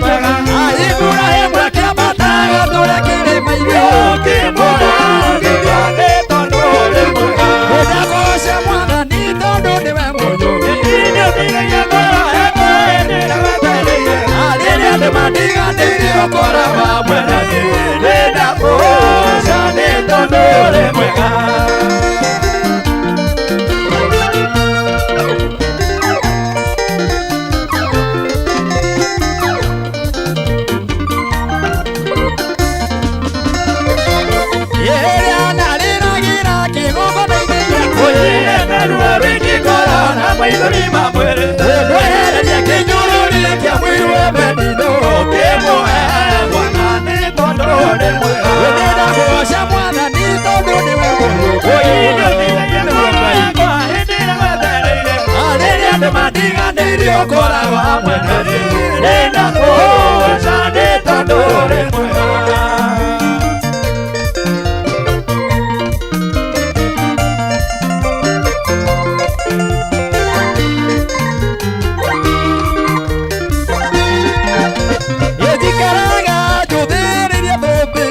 Kwega. Iburahĩmu akĩambataga tũrĩa kĩrĩma-inĩ. Ũkĩmũrathima nĩ tondũ ũrĩ mwega. Nĩndakũgoca Mwathani tondũ nĩwe mũnjũgi. Nĩũteithagia ngoro yakwa hĩndĩ ĩrĩa gwetereire. Rĩrĩa andũ mandiganĩirie ũkoragwo hamwe na niĩ. Nĩndakũgoca nĩ tondũ ũrĩ mwega. Rĩrĩa ndarĩragĩra kĩgongona-inĩ gĩaku, Ũyĩte ruo rũingĩ ngoro na maithori ma mwĩrĩ. Ndwehereria kĩnyũrũri kĩa mũiru Ebenino. Ũkĩmũhe mwana nĩ tondũ ũrĩ mwega. Nĩndakũgoca Mwathani tondũ nĩwe mũnjũgi. Nĩũteithagia ngoro yakwa hĩndĩ ĩrĩa gwetereire. Rĩrĩa andũ mandiganĩirie ũkoragwo hamwe na niĩ. Nĩndakũgoca nĩ tondũ ũrĩ mwega. Njikaraga njũthĩrĩirie thũmbĩ.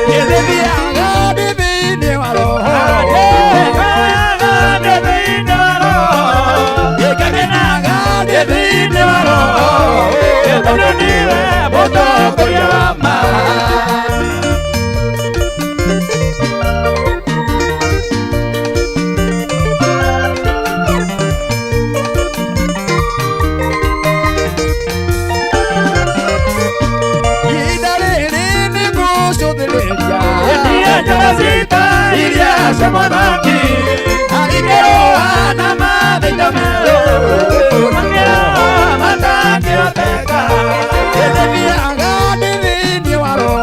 Nĩthiaga ndĩ thĩinĩ wa Roho. Nĩngenaga ndĩ thĩinĩ wa Roho. Ihinda rĩrĩ nĩngũcũthĩrĩria. Iria cia mwanaki Ikĩrũa na mathĩna merũ makĩroha matangĩhoteka. Nĩthiaga ndĩ thĩinĩ wa Roho.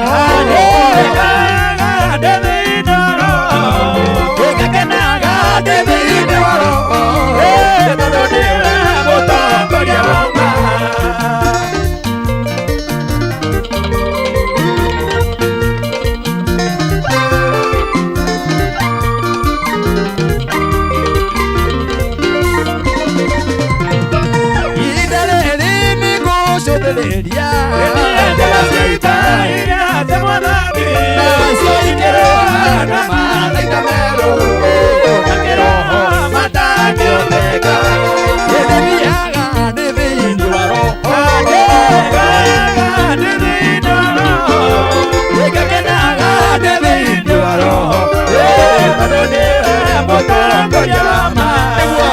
Nĩngenaga ndĩ thĩinĩ wa Roho. Ihinda rĩrĩ nĩngũcũthĩrĩria. Nacio ikĩrũa na mathĩna merũ. Nĩthiaga ndĩ thĩinĩ wa Roho. Nĩngenaga ndĩ thĩinĩ wa Roho. Nĩguo.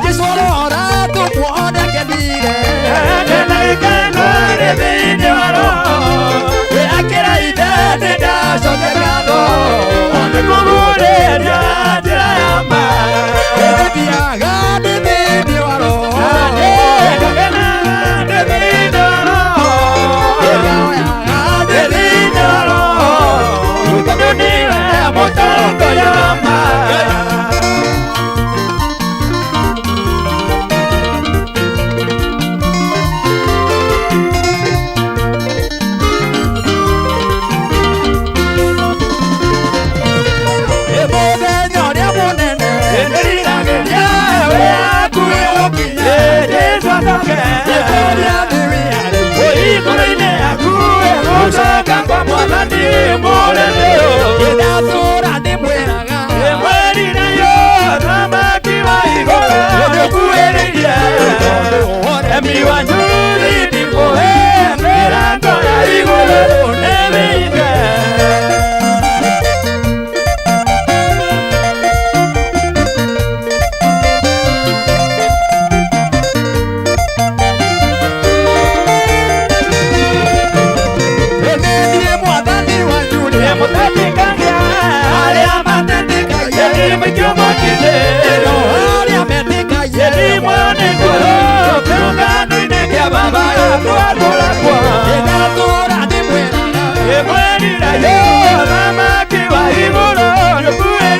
Jesũ arora tũmuone akenire. Akĩra ithe nĩndacokia ngatho. Nĩthiaga ndĩ thĩinĩ wa Roho. Nĩnyoyaga ndĩ thĩinĩ wa Roho. Mũthenya ũrĩa mũnene wĩhakuhĩ gũkinya. Nĩkũrĩa thĩ wĩharĩirie. Gũcoka kwa mwathani mũrĩmi Ndatũra ndĩmwĩraga. Mweri-inĩ thamaki wa igũrũ nĩũkuhĩrĩirie. Emi wanyu ndikũhe mĩrango ya igũrũ nĩmĩhinge. Nĩ niĩ Mwathani wanyu rĩ. Mũtetĩkagia Arĩa matetĩkagia. Ĩrimũikio mwaki-inĩ. Arĩa metĩkagia. Ĩrimũ nĩ ngũrũ kĩũngano-inĩ kĩa baba twatũrakwo. Ndatũra ndĩmwĩraga. Mweri-inĩ thamaki wa igũrũ nĩũkuhĩrĩirie.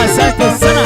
Asante sana.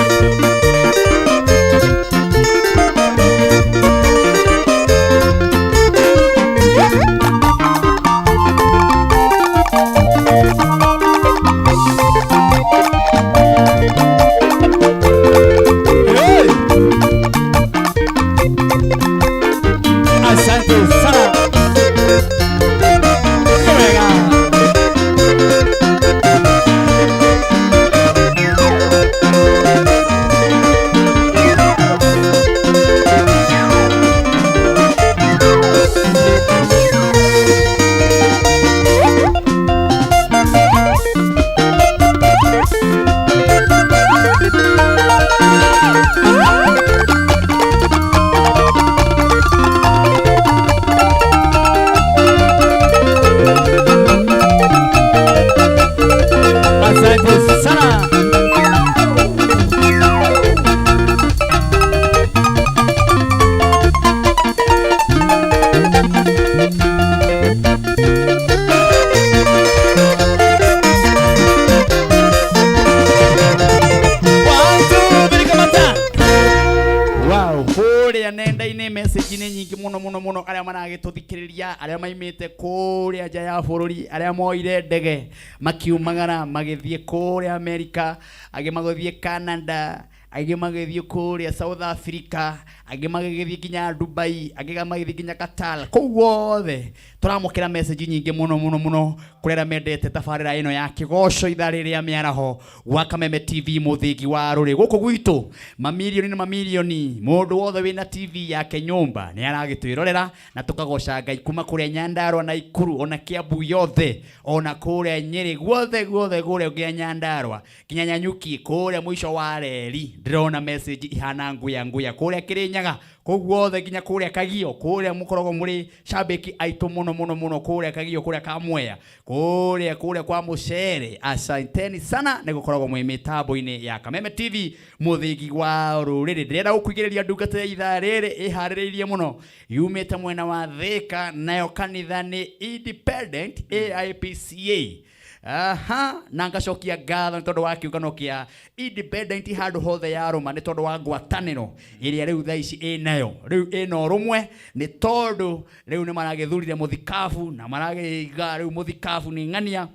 Arĩa maimĩte kũrĩa nja ya bũrũri, arĩa moire ndege makiumagara magĩthiĩ kũrĩa Amerika, angĩ magĩthiĩ Canada, angĩ magĩthiĩ kũrĩa South Africa, angĩ magĩgĩthiĩ nginya Dubai, angĩ magĩthiĩ nginya Qatar. Kũu guothe tũramũkĩra message nyingĩ mũno mũno mũno kũrĩ arĩa mendete tabarĩra ĩno ya kĩgoco ithaa rĩrĩ rĩa mĩaraho gwa Kameme TV, mũthĩgi wa rũrĩ gũkũ gwitũ. Mamirioni na mamirioni, mũndũ wothe wĩna TV yake nyũmba nĩ aragĩtwĩrorera na tũkagoca Ngai kuma kũrĩa Nyandarua na Ikuru, ona Kiambu yothe, ona kũrĩa Nyĩrĩ, guothe guothe kũrĩa nginya Nyandarua, nginya Nyanyuki, kũrĩa mũico wa reri ndĩrona message ihana nguya nguya, kũrĩa Kĩrĩnyaga, kũu guothe, nginya kũrĩa Kagio, kũrĩa mũkoragwo mũrĩ shabiki aitũ mũno mũno mũno, kũrĩa Kagio, kũrĩa Kamwea, kũrĩa kwa mũcere. Asanteni sana nĩ gũkoragwo mwĩ mĩtambo-inĩ ya Kameme TV, mũthĩgi wa rũrĩrĩ. Ndĩrenda gũkũigĩrĩria ndungata ya ithaa rĩrĩ ĩharĩrĩirie mũno, yumĩte mwena wa Thĩka, nayo kanitha nĩ Independent AIPCA. Aha, na ngacokia ngatho nĩ tondũ wa kĩũngano kĩa Independent handũ hothe ya rũma, nĩ tondũ wa ngwatanĩro ĩrĩa rĩu thaa ici ĩnayo, rĩu ĩna ũrũmwe, nĩ tondũ rĩu nĩ maragĩthurire mũthikabu na maragĩiga rĩu mũthikabu nĩ ng'ania,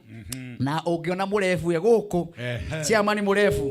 na ũngĩona mũrebu e gũkũ, chairman mũrebu,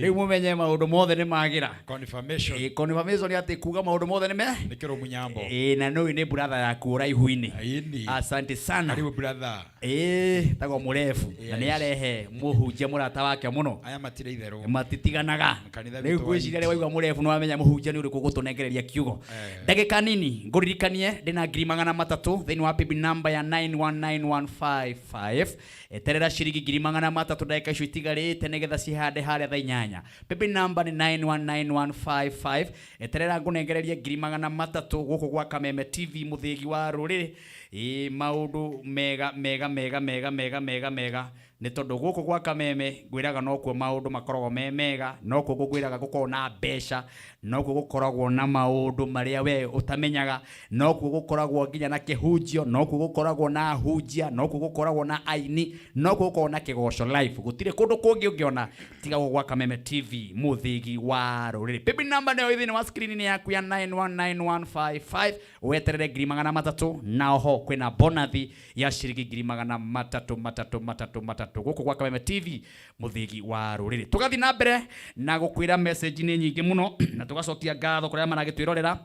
rĩu mũmenye maũndũ mothe nĩ magĩra. Confirmation. Ĩ, confirmation atĩ kuga maũndũ mothe nĩ me Nĩ kĩrũmu nyambo. Ĩ, na nũĩ nĩ brother yaku ũraihu-inĩ. Ĩni. Asante sana. Karibu, brother. Ĩ, tagwo mũrebu na nĩ arehe mũhunjia mũrata wake mũno. Aya matirĩ itherũ. Matitiganaga. Kanitha rĩu witũ wa ngwĩciria rĩ waigua mũrebu nĩ wamenya mũhunjia nĩ ũrĩkũ gũtũnengereria kiugo. Ndagĩka nini ngũririkanie ndĩna 300,000 thĩinĩ wa paybill number ya 919155. Eterera ciringi 300,000 ndagĩka icio itigarĩte nĩgetha cihande harĩa thaa 8. Paybill number nĩ 919155. Eterera ngũnengererie 300,000 gũkũ gwa Kameme TV, mũthĩgi wa rũrĩrĩ. Ĩ, maũndũ mega mega mega mega mega mega mega, nĩ tondũ gũkũ gwa Kameme ngwĩraga nokuo maũndũ makoragwo me mega, nokuo ngũkwĩraga gũkoragwo na mbeca, nokuo gũkoragwo na maũndũ marĩa we ũtamenyaga, nokuo gũkoragwo nginya na kĩhunjio, nokuo gũkoragwo na hunjia, nokuo gũkoragwo na aini, nokuo gũkoragwo na kĩgoco live. Gũtirĩ kũndũ kũngĩ ũngĩona tiga gũkũ gwa Kameme TV, mũthĩgi wa rũrĩrĩ. Paybill number nĩyo ĩ thĩinĩ wa screen yaku ya 919155. Weterere 300,000, na oho kwĩna bonathi ya ciringi 300,000 matatũ matatũ matatũ gũkũ gwa Kameme TV, mũthĩgi wa rũrĩrĩ. Tũgathiĩ na mbere na gũkwĩra message nĩ nyingĩ mũno, na tũgacokia ngatho kũrĩa maragĩtwĩrorera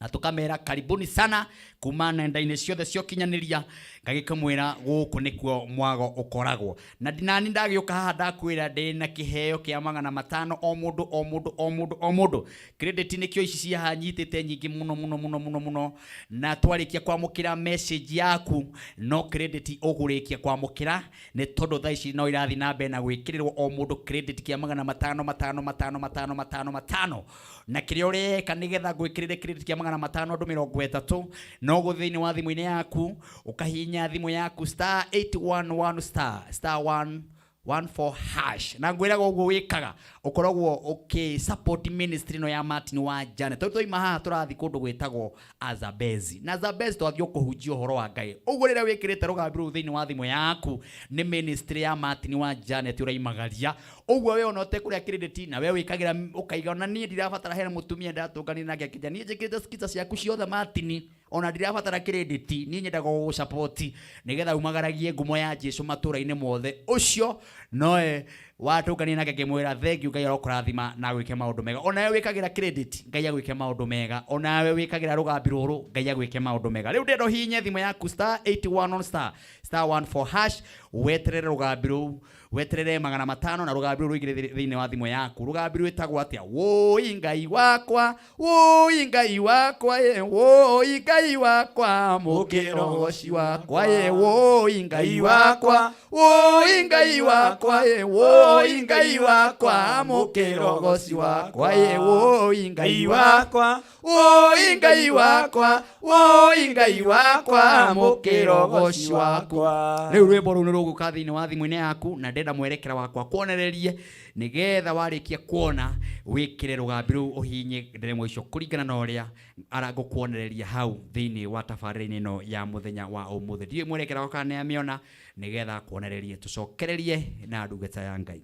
na tukamera karibuni sana kuma nenda-inĩ ciothe cia ũkinyanĩria. Ngagĩkamwĩra gũkũ nĩkuo mwago ũkoragwo, na nani ndagĩũka haha ndakwĩra ndĩna kĩheo kĩa 500 o mũndũ o mũndũ o mũndũ o mũndũ. Credit nĩkĩo ici cia haha nyitĩte nyingĩ mũno mũno mũno mũno mũno, na twarĩkia kwamũkĩra message yaku no credit ũgũrĩkia kwamũkĩra, nĩ tondũ thaa ici no irathiĩ na mbere na gwĩkĩrĩrwo o mũndũ credit kĩa 500 matano matano matano matano matano. Na kĩrĩa ũreka nĩgetha ngwĩkĩrĩre credit kĩa 500 andũ 30, no gũthiĩ thĩinĩ wa thimũ-inĩ yaku, ũkahihinya thimũ yaku star 811 star star 1 14 hash. Na ngwĩraga ũguo wĩkaga ũkoragwo ũkĩ support ministry ĩno ya Martin wa Janet, tondũ twaima haha tũrathiĩ kũndũ gwĩtagwo Azabezi, na Azabezi twathiĩ kũhunjia ũhoro wa Ngai. Ũguo rĩrĩa wĩkĩrĩte rũgambi rũu thĩinĩ wa thimũ yaku, nĩ ministry ya Martin wa Janet ũraimagaria. Ũguo we ona ũtekũrĩa credit, na we wĩkagĩra ũkaiga ona niĩ ndirabatara, hena mũtumia ndatũnganire nake akĩnjĩra niĩ njĩkĩrĩte skiza ciaku ciothe Martin, ona ndirabatara credit, niĩ nyendaga gũgũsupport nĩgetha umagaragie ngumo ya Jesu matũra-inĩ mothe. Ũcio noe watũngania nake ngĩmwĩra thank you, Ngai arokũrathima na agwĩke maũndũ mega. Onawe wĩkagĩra credit, Ngai agwĩke maũndũ mega. Onawe wĩkagĩra rũgambi rũrũ, Ngai agwĩke maũndũ mega. Rĩu ndĩrenda ũhihinye thimũ yaku star 81 on star star 14 hash, weterere rũgambi rũu, weterere 500 na rũgambi rũu rũingĩre thĩinĩ wa thimũ yaku. Rũgambi rwĩtagwo atĩa? Wũi Ngai wakwa, wũi Ngai wakwa, ĩ, wũi Ngai wakwa, mũkĩrogoci wakwa, ĩ, wũi Ngai wakwa, wũi Ngai wakwa, ĩ, wũi Ngai wakwa, mũkĩrogoci wakwa, ĩ, wũi Ngai wakwa, wũi Ngai wakwa, wũi Ngai wakwa, mũkĩrogoci wakwa. Rĩu rwĩmbo rũu nĩ rũgũka thĩinĩ wa thimũ-inĩ yaku, na ndenda mwerekera wakwa kuonererie nĩgetha warĩkia kuona wĩkĩre rũgambi rũu, ũhihinye nderemwa icio kũringana na ũrĩa arangũkuonereria hau thĩinĩ wa tabarĩra-inĩ ĩno ya mũthenya wa ũmũthĩ. Ndiũĩ mwerekera wakwa kana nĩamĩona, nĩgetha kuonererie tũcokererie na ndungata ya Ngai.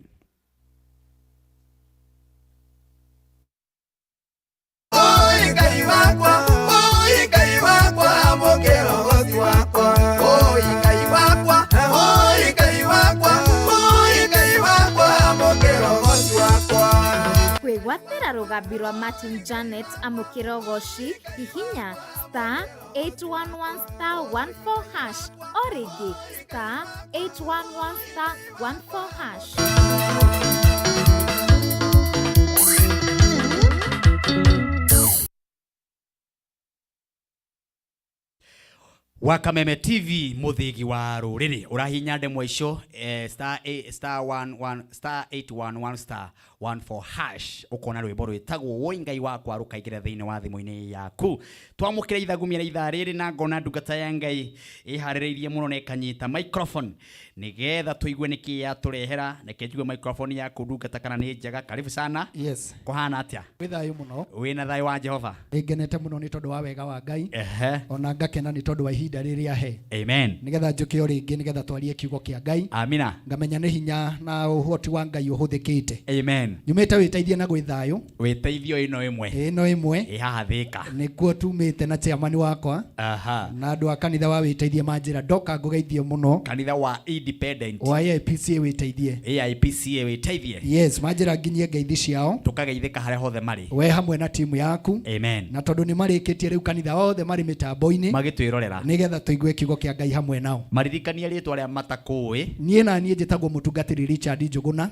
Oi Ngai wakwa, oi Ngai wakwa, mũkĩrogoci wakwa. Kwenda rũgambi rwa Martin Janet amũkĩra ũgoci, hihinya star 811 star 14 hash o rĩngĩ star 811 star 14 hash. Wa Kameme TV, muthigi wa ruriri, urahinya ndemwa icio star a, star 11 star 811 star 14 hash, ukona rwimbo rwitagwo Woi Ngai Wakwa rukaingĩra thĩinĩ wa thimũ-inĩ yaku. Twamũkĩra ithagumia ithaa rĩrĩ na ngona ndungata ya Ngai ĩharĩrĩirie mũno na ĩkanyita microphone nĩgetha tũigue nĩkĩ yatũrehera. Reke njigue microphone yaku, ndungata, kana nĩ njega. Karibu sana. Yes. Kũhana atĩa? Wĩ thayũ mũno. Wĩna thayũ wa Jehova? Nĩngenete mũno nĩ tondũ wa wega wa Ngai. Ona ngakena nĩ tondũ wa ihinda rĩrĩa he. Amen. Nĩgetha njũke o rĩngĩ nĩgetha twarie kiugo kĩa Ngai. Amina. Ngamenya nĩ hinya na ũhoti wa Ngai ũhũthĩkĩte. Amen. Nyumĩte wĩteithie na gwĩ thayũ. Wĩteithio ĩno ĩmwe. Ĩno ĩmwe. Ĩ haha Thĩka. Nĩkuo tumĩte na chairman wakwa. Na andũ a kanitha wa wĩteithie manjĩra ndoka ngũgeithie mũno. Kanitha wa Independent. Wa AIPCA wĩteithie. AIPCA wĩteithie. Yes, manjĩra nginyie ngeithi ciao. Tũkageithĩka harĩa hothe marĩ. We hamwe na timu yaku. Amen. Na tondũ nĩ marĩkĩtie rĩu kanitha othe marĩ mĩtambo-inĩ. Magĩtwĩrorera. Nĩgetha tũigue kiugo kĩa Ngai hamwe nao. Maririkanie rĩtwa rĩa matakũĩ. Niĩ na niĩ njĩtagwo mũtungatĩri Richard Njũgũna.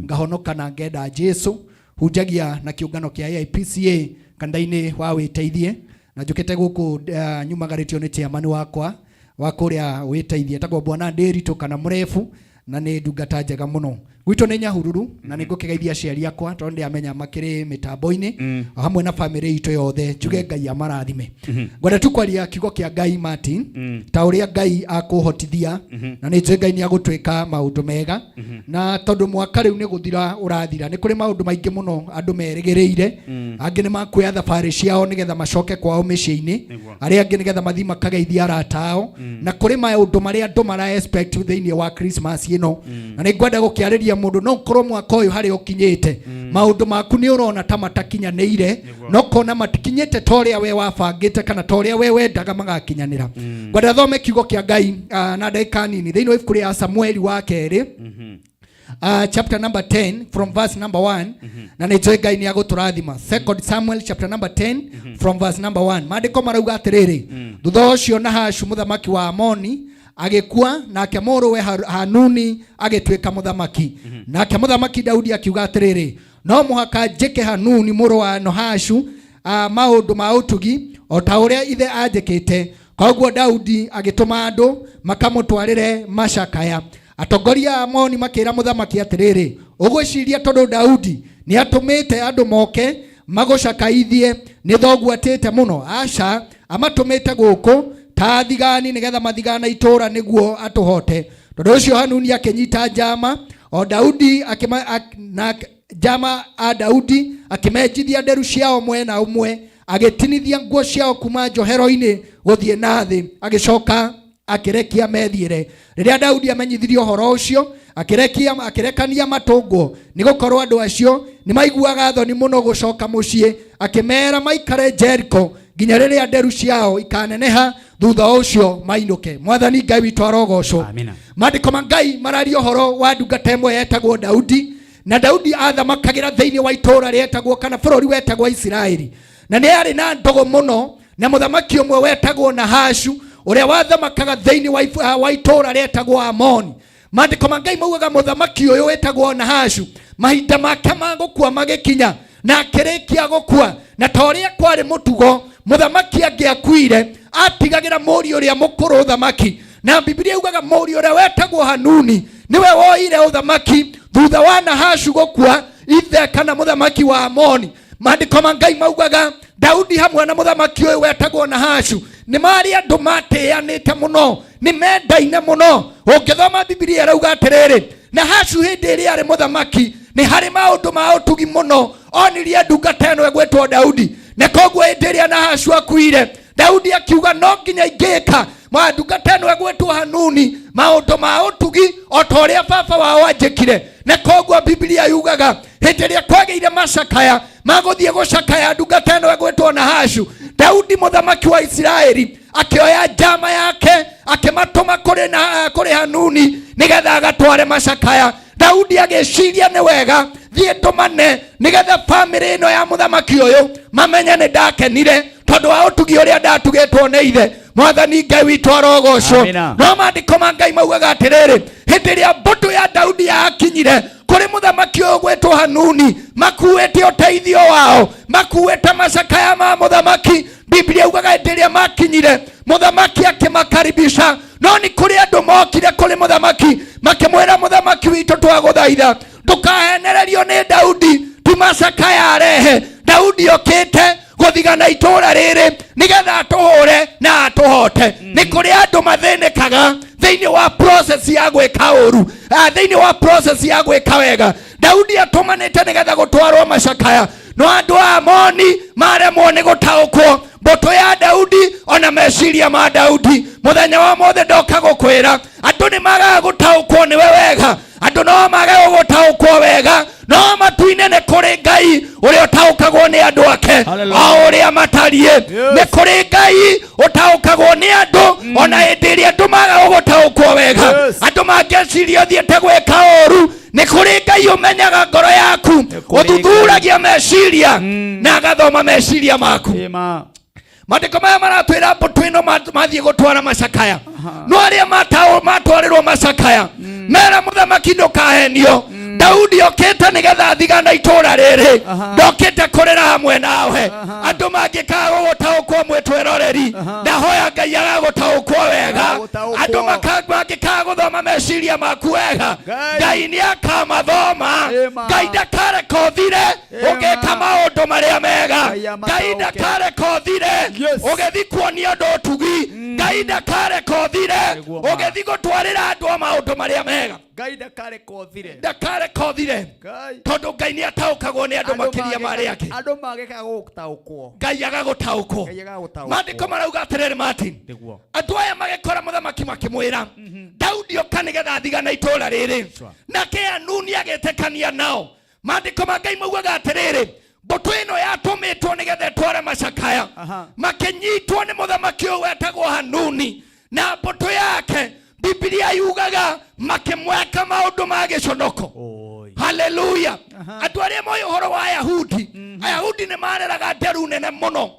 Ngahonoka na ngenda Jesu, hunjagia na kĩũngano kĩa AIPCA kanitha-inĩ wa wĩteithie, na njũkĩte gũkũ nyumagarĩtio nĩ chairman wakwa wa kũrĩa wĩteithie, etagwo Bwana Ndĩritũ kana Mũrebu, na nĩ ndungata njega mũno. Gwitũ nĩ Nyahururu, na nĩ ngũkĩgeithia aciari akwa tondũ ndĩamenya makĩrĩ mĩtambo-inĩ o hamwe na bamĩrĩ itũ yothe, njuge Ngai amarathime. Ngwenda tu kwaria kiugo kĩa Ngai, Martin, ta ũrĩa Ngai akũhotithia, na nĩ njũĩ Ngai nĩ agũtwĩka maũndũ mega, na tondũ mwaka rĩu nĩ gũthira ũrathira, nĩ kũrĩ maũndũ maingĩ mũno andũ merĩgĩrĩire. Angĩ nĩ makuoya thabarĩ ciao nĩgetha macoke kwao mĩciĩ-inĩ, arĩa angĩ nĩgetha mathiĩ makageithie arata ao, na kũrĩ maũndũ marĩa andũ mara expect thĩinĩ wa Christmas ĩno. Na nĩ ngwenda gũkĩarĩria mũndũ, no ũkorwo mwaka ũyũ harĩa ũkinyĩte maũndũ maku nĩ ũrona ta matakinyanĩire, no kona matikinyĩte ta ũrĩa we wabangĩte kana ta ũrĩa we wendaga magakinyanĩra. Ngwenda thome kiugo kĩa Ngai na ndagĩka nini thĩinĩ wa ibuku rĩa Samueli wa kerĩ, chapter number 10 from verse number 1, na nĩ njũĩ Ngai nĩ agũtũrathima. Second Samuel chapter number 10 from verse number 1, maandĩko marauga atĩrĩrĩ: Thutha ũcio Nahashu mũthamaki wa Amoni agĩkua, nake mũrũwe Hanuni agĩtuĩka mũthamaki. Nake mũthamaki Daudi akiuga atĩrĩrĩ, no mũhaka njĩke Hanuni mũrũ wa Nohashu maũndũ ma ũtugi o ta ũrĩa ithe anjĩkĩte. Koguo Daudi agĩtũma andũ makamũtwarĩre macakaya. Atongoria a Amoni makĩra mũthamaki atĩrĩrĩ, ũgwĩciria tondũ Daudi nĩ atũmĩte andũ moke magũcakaithie nĩ thoguo atĩte mũno? Aca, amatũmĩte gũkũ ta thigani nĩgetha mathigana itũũra nĩguo atũhote. Tondũ ũcio Hanuni akĩnyita njama o Daudi akĩma, na njama a Daudi, akĩmenjithia nderu ciao mwena ũmwe, agĩtinithia nguo ciao kuma njohero-inĩ gũthiĩ na thĩ, agĩcoka akĩrekia methiĩre. Rĩrĩa Daudi amenyithirio ũhoro ũcio, akĩrekia akĩrekania matũngwo, nĩ gũkorwo andũ acio nĩ maiguaga thoni mũno gũcoka mũciĩ. Akĩmeera maikare Jeriko nginya rĩrĩa nderu ciao ikaneneha, thutha ũcio mainũke. Mwathani Ngai witũ arogocwo. Amina. Maandĩko ma Ngai mararia ũhoro wa ndungata ĩmwe yetagwo Daudi, na Daudi athamakagĩra thĩinĩ wa itũũra rĩetagwo kana bũrũri wetagwo Isiraeli, na nĩ arĩ na ndogo mũno na mũthamaki ũmwe wetagwo Nahashu ũrĩa wathamakaga thĩinĩ wa itũũra rĩetagwo Amoni. Maandĩko ma Ngai maugaga mũthamaki ũyũ wĩtagwo Nahashu mahinda make ma gũkua magĩkinya, na akĩrĩkia gũkua, na ta ũrĩa kwarĩ mũtugo, mũthamaki angĩakuire atigagĩra mũriũ ũrĩa mũkũrũ ũthamaki, na Bibilia yugaga mũriũ ũrĩa wetagwo Hanuni nĩwe woire ũthamaki thutha wa Nahashu gũkua, ithe kana mũthamaki wa Amoni. Maandĩko ma Ngai maugaga Daudi hamwe na mũthamaki ũyũ wetagwo Nahashu nĩ marĩ andũ matĩanĩte mũno, nĩ mendaine mũno. Ũngĩthoma Bibilia ĩrauga atĩrĩrĩ, Nahashu hĩndĩ ĩrĩa arĩ mũthamaki nĩ harĩ maũndũ ma ũtugi mũno onirie ndungata ĩno ĩgwĩtwo Daudi, na koguo hĩndĩ ĩrĩa Nahashu akuire, Daudi akiuga no nginya ingĩka ma ndungata ĩno ĩgwĩtwo Hanuni maũndũ ma ũtugi o ta ũrĩa baba wao anjĩkire. Na koguo Bibilia yugaga hĩndĩ ĩrĩa kwagĩire macakaya magũthiĩ gũcakaya ndungata ĩno ĩgwĩtwo Nahashu, Daudi mũthamaki wa Isiraeli akĩoya njama yake akĩmatũma kũrĩ Hanuni nĩgetha agatware macakaya. Daudi agĩciria nĩ wega thiĩ ndũmane nĩgetha bamĩrĩ ĩno ya mũthamaki ũyũ mamenye nĩ ndakenire tondũ wa ũtugi ũrĩa ndatugĩtwo nĩ ithe. Mwathani Ngai witũ arogocwo. Amina. No maandĩko ma Ngai maugaga atĩrĩrĩ, hĩndĩ ĩrĩa mbũtũ ya Daudi yakinyire kũrĩ mũthamaki ũyũ gwĩtwo Hanuni, makuĩte ũteithio wao, makuĩte macakaya ma mũthamaki. Biblia yugaga hĩndĩ ĩrĩa makinyire mũthamaki akĩmakaribisha, no nĩ kũrĩ andũ mokire kũrĩ mũthamaki makĩmwĩra, mũthamaki witũ twagũthaitha ndũkahenererio nĩ Daudi, ti macakaya arehe. Daudi okĩte gũthigana itũũra rĩrĩ nĩgetha atũhũre na atũhote. Nĩ kũrĩ andũ mathĩnĩkaga thĩinĩ wa process ya gwĩka ũru, thĩinĩ wa process ya gwĩka wega. Daudi atũmanĩte nĩgetha gũtwarwo macakaya, no andũ a Amoni maremwo nĩ gũtaũkwo mbũtũ ya Daudi ona meciria ma Daudi. Mũthenya wa mothe ndoka gũkwĩra andũ nĩ magaga gũtaũkwo nĩwe wega, andũ no mage gũgũtaũkwo wega, no matu-inĩ nĩ kũrĩ Ngai ũrĩa ũtaũkagwo nĩ andũ ake o ũrĩa matariĩ. Nĩ kũrĩ Ngai ũtaũkagwo nĩ andũ ona hĩndĩ ĩrĩa andũ maga gũgũtaũkwo wega. Andũ mangĩciria ũthiĩte gwĩka ũru, nĩ kũrĩ Ngai ũmenyaga ngoro yaku, ũthuthuragia meciria na agathoma meciria maku. Ĩma. Maandĩko maya maratwĩra mbũtũ ĩno mathiĩ gũtwara macakaya, no arĩa matwarĩrwo macakaya mera mũthamaki ndũkahenio, Daudi okĩte nĩgetha athigana itũũra rĩrĩ, ndokĩte kũrĩra hamwe nawe. Andũ mangĩkaga gũgũtaũkwo mwĩtweroreri, ndahoya Ngai agagũtaũkwo wega. Agagũtaũkwo. Andũ mangĩkaga gũthoma meciria maku wega, Ngai. Ngai nĩ akamathoma. Ĩma. Ngai ndakareka ũthire Ĩma. ũgĩka maũndũ marĩa mega. Ngai amatauke. Ngai ndakareka ũthire Yes. ũgĩthi kuonia andũ ũtugi. Ngai ndakareka ũthire Nĩguo ma. ũgĩthi gũtwarĩra andũ a maũndũ marĩa mega. Ngai ndakareka ũthire. Ndakareka ũthire Ngai. tondũ Ngai nĩ ataũkagwo nĩ andũ makĩria ma arĩa angĩ. Andũ mangĩkaga gũtaũkwo, Ngai agagũtaũkwo. Ngai agagũtaũkwo. Maandĩko marauga atĩrĩrĩ, Martin, Nĩguo. andũ aya magĩkora mũthamaki makĩmwĩra Daudi oka nĩgetha athigana itũũra rĩrĩ. Sure. Nake Hanuni agĩtĩkania nao. Maandĩko ma Ngai maugaga atĩrĩrĩ, mbũtũ ĩno yatũmĩtwo nĩgetha ĩtware macakaya, makĩnyitwo nĩ mũthamaki ũyũ wetagwo Hanuni na mbũtũ yake. Bibilia yugaga makĩmweka maũndũ ma gĩconoko. Oi. Haleluya. Andũ arĩa moĩ ũhoro wa Ayahudi, Ayahudi nĩ mareraga nderu nene mũno.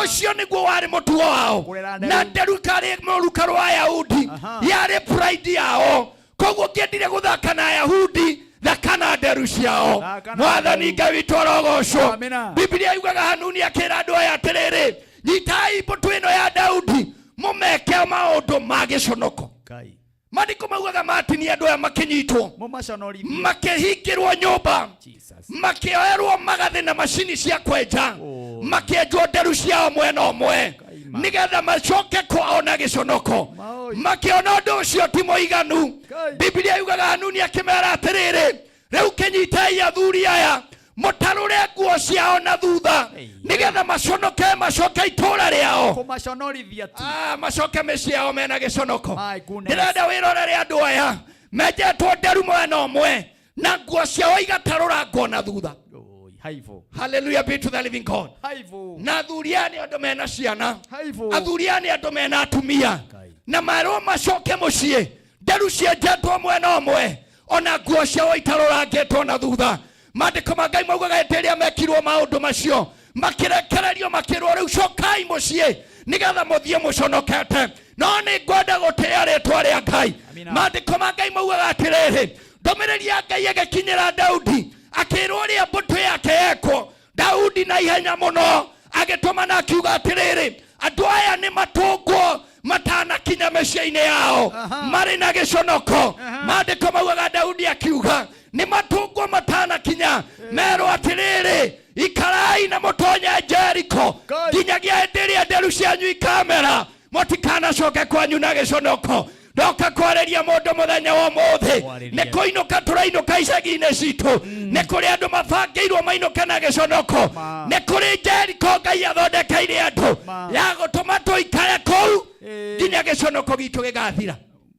Ũcio nĩguo warĩ mũtugo wao. Kũrera Na nderu. nderu karĩ mũruka rwa Ayahudi yarĩ pride yao. Koguo ũngĩendire gũthaka na Ayahudi, thaka na nderu ciao. Thaka na Mwathani nderu. Ngai witũ arogocwo. Amina. Bibilia yugaga Hanuni akĩra andũ aya atĩrĩrĩ, nyitai mbũtũ ĩno ya Daudi mũmeke maũndũ ma gĩconoko. Ngai. Maandĩko maugaga matinia andũ aya makĩnyitwo, Mũmaconorithie. makĩhingĩrwo nyũmba, Jesus. makĩoerwo magathĩ na macini cia kwenja, Oh. makĩenjwo nderu ciao mwena ũmwe Ngai ma. nĩgetha macoke kwao na gĩconoko. Maoi. Makĩona ũndũ ũcio ti mũiganu, Ngai. Bibilia yugaga Hanuni akĩmera atĩrĩrĩ, rĩu kĩnyitei athuri aya mũtarũre nguo ciao na thutha Ei. nĩgetha maconoke, macoke itũũra rĩao. Kũmaconorithia tu. Macoke mĩciĩ yao mena gĩconoko. My goodness. Ndĩrenda wĩrorere andũ aya menjetwo nderu mwena ũmwe na nguo ciao igatarũrangwo na thutha. Oi, haivo. Hallelujah be to the living God. Haivo. Na athuri aya nĩ andũ mena ciana, Haivo. athuri aya nĩ andũ mena atumia, Ngai. na marwo macoke mũciĩ nderu cienjetwo mwena ũmwe ona nguo ciao itarũrangĩtwo na thutha. Maandĩko ma Ngai maugaga hĩndĩ ĩrĩa mekirwo maũndũ macio makĩrekererio, makĩrwo rĩu cokai mũciĩ nĩgetha mũthiĩ mũconokete. No nĩ ngwenda gũtĩĩa rĩtwa rĩa Ngai. Amina. Maandĩko ma Ngai maugaga atĩrĩrĩ, ndũmĩrĩri ya Ngai ĩgĩkinyĩra Daudi akĩrwo ũrĩa mbũtũ yake yekwo. Daudi na ihenya mũno agĩtũma na akiuga atĩrĩrĩ, andũ aya nĩ matũngwo matanakinya mĩciĩ-inĩ yao marĩ na gĩconoko. Maandĩko maugaga Daudi akiuga nĩ matũngwo matanakinya, merwo atĩrĩrĩ, ikarai na mũtonye Jeriko Ngai. nginyagia hĩndĩ ĩrĩa nderu cianyu ikamera, mũtikanacoke kwanyu na gĩconoko. Ndoka kwarĩria mũndũ mũthenya wa ũmũthĩ, Kwarĩria. nĩ kũinũka tũrainũka icagi-inĩ citũ, nĩ kũrĩ andũ mabangĩirwo mainũke na gĩconoko. Ma. Nĩ kũrĩ Jeriko Ngai athondekeire andũ Ma. ya gũtũma tũikare kũu Ĩĩ. nginya gĩconoko gitũ gĩgathira.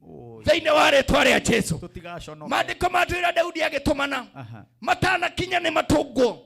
Oi. Thĩinĩ wa rĩtwa rĩa Jesu. Tũtigaconoke. Maandĩko matwĩra Daudi agĩtũmana, Aha. matanakinya nĩ matũngwo,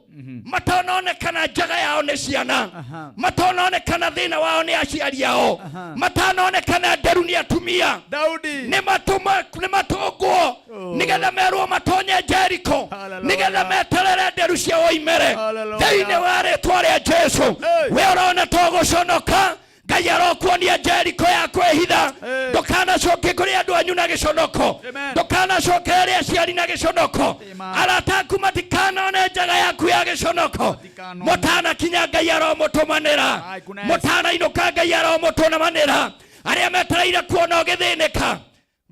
matanonekana njaga yao nĩ ciana, Aha. matanonekana thĩna wao nĩ aciari ao, Aha. matanonekana nderu nĩ atumia, Daudi. nĩ matũma nĩ matũngwo, Oh. nĩgetha merwo matonye Jeriko, Hallelujah. nĩgetha meterere nderu ciao imere. Hallelujah. Thĩinĩ wa rĩtwa rĩa Jesu, Hey. we ũrona to gũconoka, Ngai arokuonia Jeriko ya kwĩhitha. Hey. Ndũkanacoke kũrĩ andũ anyu na gĩconoko, Amen. ndũkanacokere aciari na gĩconoko, Amen. arata aku matikanone njaga yaku ya gĩconoko. Matikanone. Mũtanakinya Ngai aromũtũmanĩra, Ai, kuna mũtanainũka Ngai aromũtũmanĩra. Arĩa metereire kuona ũgĩthĩnĩka,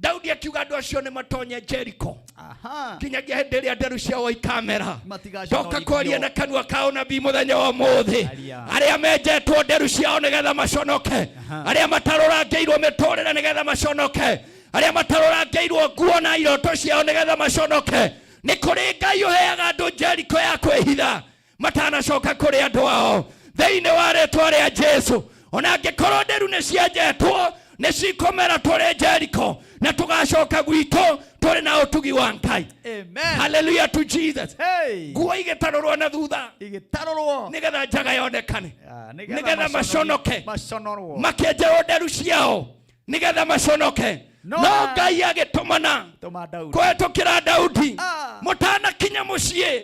Daudi akiuga andũ acio nĩ matonye Jeriko Aha. nginyagia hĩndĩ ĩrĩa nderu ciao ikamera. Matigaconorithio. Ndoka kwaria na kanua ka ũnabii mũthenya wa ũmũthĩ, Aria. arĩa menjetwo nderu ciao nĩgetha maconoke, arĩa matarũrangĩirwo mĩtũrĩre nĩgetha maconoke, arĩa matarũrangĩirwo nguo na iroto ciao nĩgetha maconoke, nĩ kũrĩ Ngai ũheaga andũ Jeriko ya kwĩhitha matanacoka kũrĩ andũ ao. Thĩinĩ wa rĩtwa rĩa Jesu, ona angĩkorwo nderu nĩ cienjetwo, nĩ cikũmera tũrĩ Jeriko, na tũgacoka gwitũ tũrĩ na ũtugi wa Ngai. Amen. Hallelujah to Jesus. Hey. Nguo igĩtarũrwo na thutha Igĩtarũrwo. nĩgetha njaga yonekane, Ah, nĩgetha maconoke, Maconorwo. makĩenjerwo nderu ciao nĩgetha maconoke. No No Ngai agĩtũmana Tũma Daudi. kũhetũkĩra Daudi, Ah. mũtanakinya mũciĩ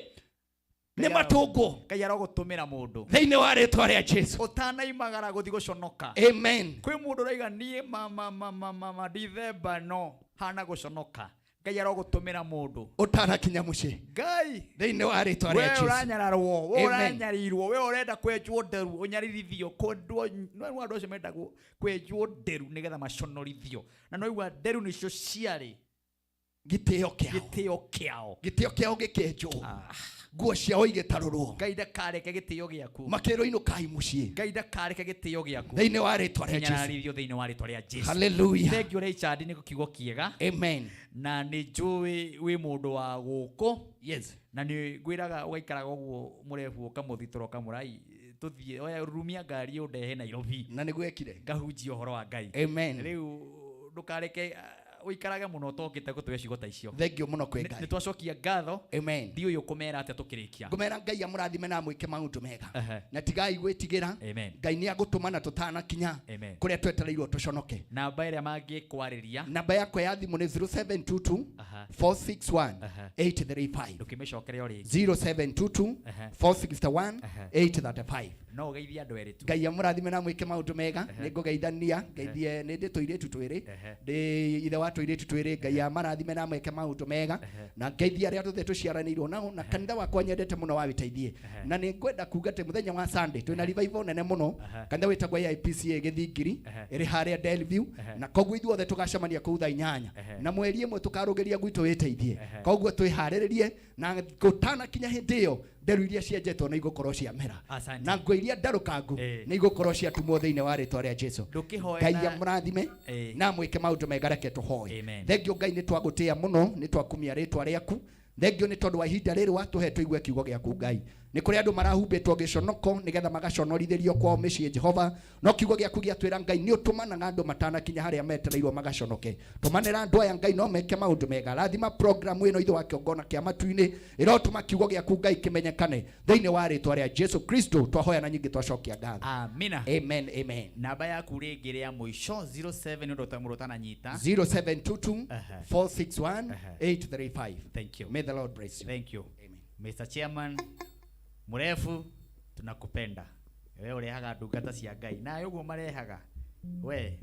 nĩ matũngwo. Ngai arogũtũmĩra mũndũ. Thĩinĩ wa rĩtwa rĩa Jesu. Ũtanaimagara gũthiĩ gũconoka. Amen. Kwĩ mũndũ ũraiga niĩ mama mama mama ndithemba no hana gũconoka. Ngai arogũtũmĩra mũndũ. Ũtanakinya mũciĩ, Ngai thĩinĩ wa rĩtwa we rĩa Jesu. ũranyararwo, we Amen. ũranyarirwo, we ũrenda kwenjwo nderu, ũnyaririthio, kwendwo, no andũ acio mendagwo kwenjwo nderu nĩgetha maconorithio. Na no igua nderu nĩcio ciarĩ Gĩtĩo kĩao, gĩtĩo kĩao. gĩtĩo kĩao gĩkĩenjwo, nguo ciao igĩtarũrwo, Ngai ndakareke gĩtĩo gĩaku. makĩrwo inũkai mũciĩ, Ngai ndakareke gĩtĩo gĩaku. thĩinĩ wa rĩtwa rĩa Jesu. Kĩnyararithio thĩinĩ wa rĩtwa rĩa Jesu. Hallelujah. Thank you Richard nĩ kiugo kĩega. Amen. Na nĩ njũĩ wĩ mũndũ wa gũkũ, Yes. na nĩ ngwĩraga ũgaikaraga ũguo mũrebu ũkamũthitũra ũkamũrai tũthiĩ, oya rumia ngari ũndehe Nairobi Na nĩguo ekire. ngahunjia ũhoro wa Ngai. Amen. Rĩu ndũkareke ũikarage mũno ũtokĩte gũtũhe ciugo ta icio. Thank you mũno kwĩ Nĩ Ngai. twacokia ngatho. Amen. Ndiũĩ ũkũmera atĩa tũkĩrĩkia. Ngũmera Ngai amũrathime na amwĩke maũndũ mega, Ehe. na tigai gwĩtigĩra. Amen. Ngai nĩ agũtũmana tũtanakinya Amen. kũrĩa twetereirwo tũconoke. Namba ĩrĩa mangĩkwarĩria. Namba yakwa ya thimũ nĩ 0722 Aha. 461 Aha. 835. Ndũkĩmĩcokere o rĩngĩ. 0722 Aha. 461 Aha. 835. No ũgeithie andũ erĩ tu. Ngai amũrathime na mwĩke maũndũ mega. Nĩ ngũgeithania, ngeithie nĩ ndĩ tũirĩtu twĩrĩ, Ehe. ndĩ ithe wa tũirĩtu twĩrĩ. Ngai amarathime na mwĩke maũndũ mega, na ngeithie arĩa tothe tũciaranĩirwo nao, na kanitha wakwa nyendete mũno wa wĩteithie. Na nĩ ngwenda kuga atĩ mũthenya wa Sunday twĩna revival nene mũno, Ehe. kanitha wĩtagwo AIPCA Gĩthingiri, Ehe. ĩrĩ harĩa Delview, Ehe. na koguo ithuothe tũgacemania kũu thaa 8, Ehe. na mweri ĩmwe tũkarũgĩria gwitũ wĩteithie. Ehe. Koguo twĩharĩrĩrie, na gũtanakinya hĩndĩ ĩyo nderu iria cienjetwo nĩ igũkorwo ciamera, Asante. na nguo iria ndarũkangu Eh. nĩ igũkorwo ciatumwo thĩinĩ wa rĩtwa rĩa Jesu. Ndũkĩhoe Ngai na- amũrathime Eh. na mwĩke maũndũ mega. Reke tũhoe. Amen. Thengio Ngai, nĩ twagũtĩĩa mũno, nĩ twakumia rĩtwa rĩaku. Thengio nĩ tondũ wa ihinda rĩrĩ watũhe tũigue kiugo gĩaku. Ngai, nĩ kũrĩ andũ marahumbĩtwo gĩconoko nĩgetha magaconorithĩrio kwao mĩciĩ, Jehova, no kiugo gĩaku gĩatwĩra Ngai nĩ ũtũmanaga andũ matanakinya harĩa metereirwo magaconoke. Tũmanĩra andũ aya Ngai no meke maũndũ mega. Rathima programu ĩno ithe wa kĩongona kĩa matu-inĩ, ĩrotũma kiugo gĩaku Ngai kĩmenyekane thĩinĩ wa rĩtwa rĩa Jesu Kristo. Twahoya na nyingĩ twacokia ngatho. Amina. Amen, amen. Namba yaku rĩngĩ rĩa mũico 07 nĩ ũndũ mũndũ ũtananyita. 0722 Aha. 461 Aha. 835. Thank you. May the Lord bless you. Thank you. Amen. Mr. Chairman mũrebu, tunakupenda. We ũrehaga ndungata cia Ngai nawe ũguo marehaga we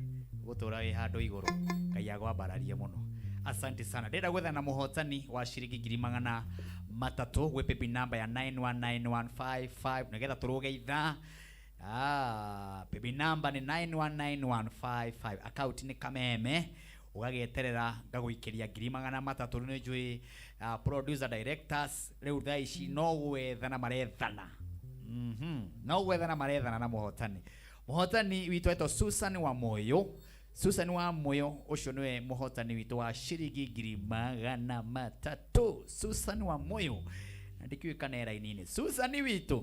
gũtũra wĩ handũ igũrũ. Ngai agwambararie mũno. Asante sana. Ndĩrenda gwetha na mũhotani wa ciringi 300,000 gwĩ paybill namba ya 919155 nĩgetha tũrũge ithaa. Paybill namba nĩ 919155, account nĩ Kameme. Ũgagĩeterera ngagũikĩria 300,000. Nĩ njũĩ producer directors rĩu thaa ici no gwethana marethana. No gwethana marethana na mũhotani. Mũhotani witũ etwo Susan wa Moyo. Susan wa Moyo ũcio nĩwe mũhotani witũ wa ciringi 300,000. Susan wa Moyo, na ndikĩũĩ kana e raini-inĩ. Susan witũ,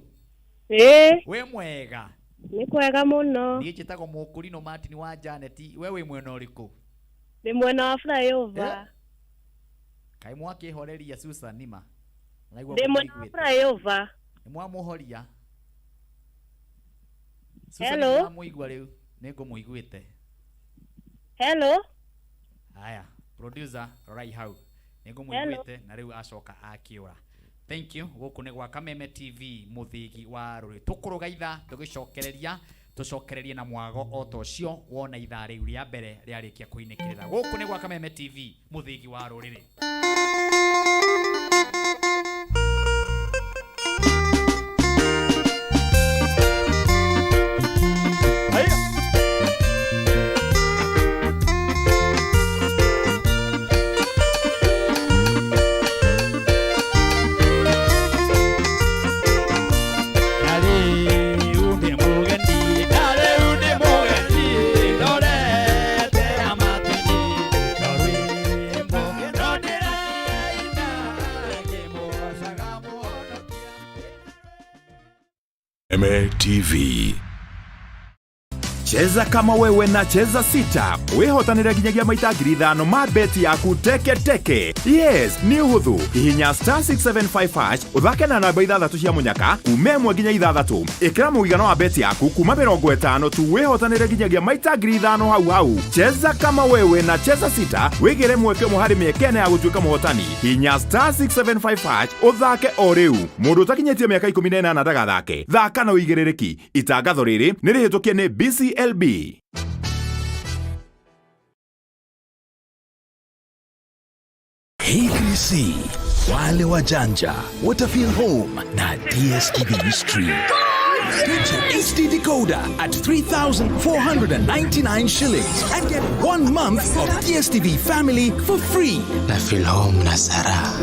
Ĩĩ, wĩ mwega? Nĩ kwega mũno. Niĩ njĩtagwo Mũkũrinũ Martin wa Janet. We wĩ mwena ũrĩkũ? Ndĩ mwena wa flyover. Kaĩ mwakĩhoreria Susan nima? Naigua Ndĩ mwena wa mũmũiguĩte. flyover. Nĩ mwamũhoria? Susan Hello? nĩ mwamũigua rĩu? Nĩ ngũmũiguĩte. Hello? Haya, producer rorai hau. Nĩ ngũmũiguĩte na rĩu acoka akĩũra. Thank you. Gũkũ nĩ gwa Kameme TV mũthĩgi wa rũrĩ. Tũkũrũga ithaa tũgĩcokereria tũcokererie na mwago o ta ũcio wona ithaa rĩu rĩa mbere rĩarĩkia kũinĩkĩrĩra. Gũkũ nĩ gwa Kameme TV mũthĩgi wa rũrĩrĩ. Na rĩu ndĩ mũgeni, na rĩu ndĩ mũgeni, ndorete ya matu-inĩ, no rwĩmbo no ndĩraina ngĩmũgocaga Mũhonokia. MATV. Cheza kama wewe na Cheza Sita wihotanire nginyagia maita 5,000 ma beti yaku teke teke. Yes, nĩ ũhũthũ. Hihinya star 675 hash ũthake na namba ithathatũ cia mũnyaka kuma ĩmwe nginya ithathatũ. Ĩkĩra mũigana wa beti yaku kuma 50 tu wihotanire nginyagia maita 5,000 hau hau. Cheza kama wewe na Cheza Sita wĩgĩre mweke ũmwe harĩ mĩeke ĩna ya gũtuĩka mũhotani. Hihinya star 675 hash ũthake o rĩu. Mũndũ ũtakinyĩtie mĩaka 18 ndagathake. Thaka na ũigĩrĩrĩki. Itangatho rĩrĩ nĩ rĩhĩtũkie nĩ BCLB. HBC, wale wajanja watafeel home na DStv Stream. Get your HD decoder at 3,499 shillings and get 1 month of DStv Family for free. Na feel home na Sarah.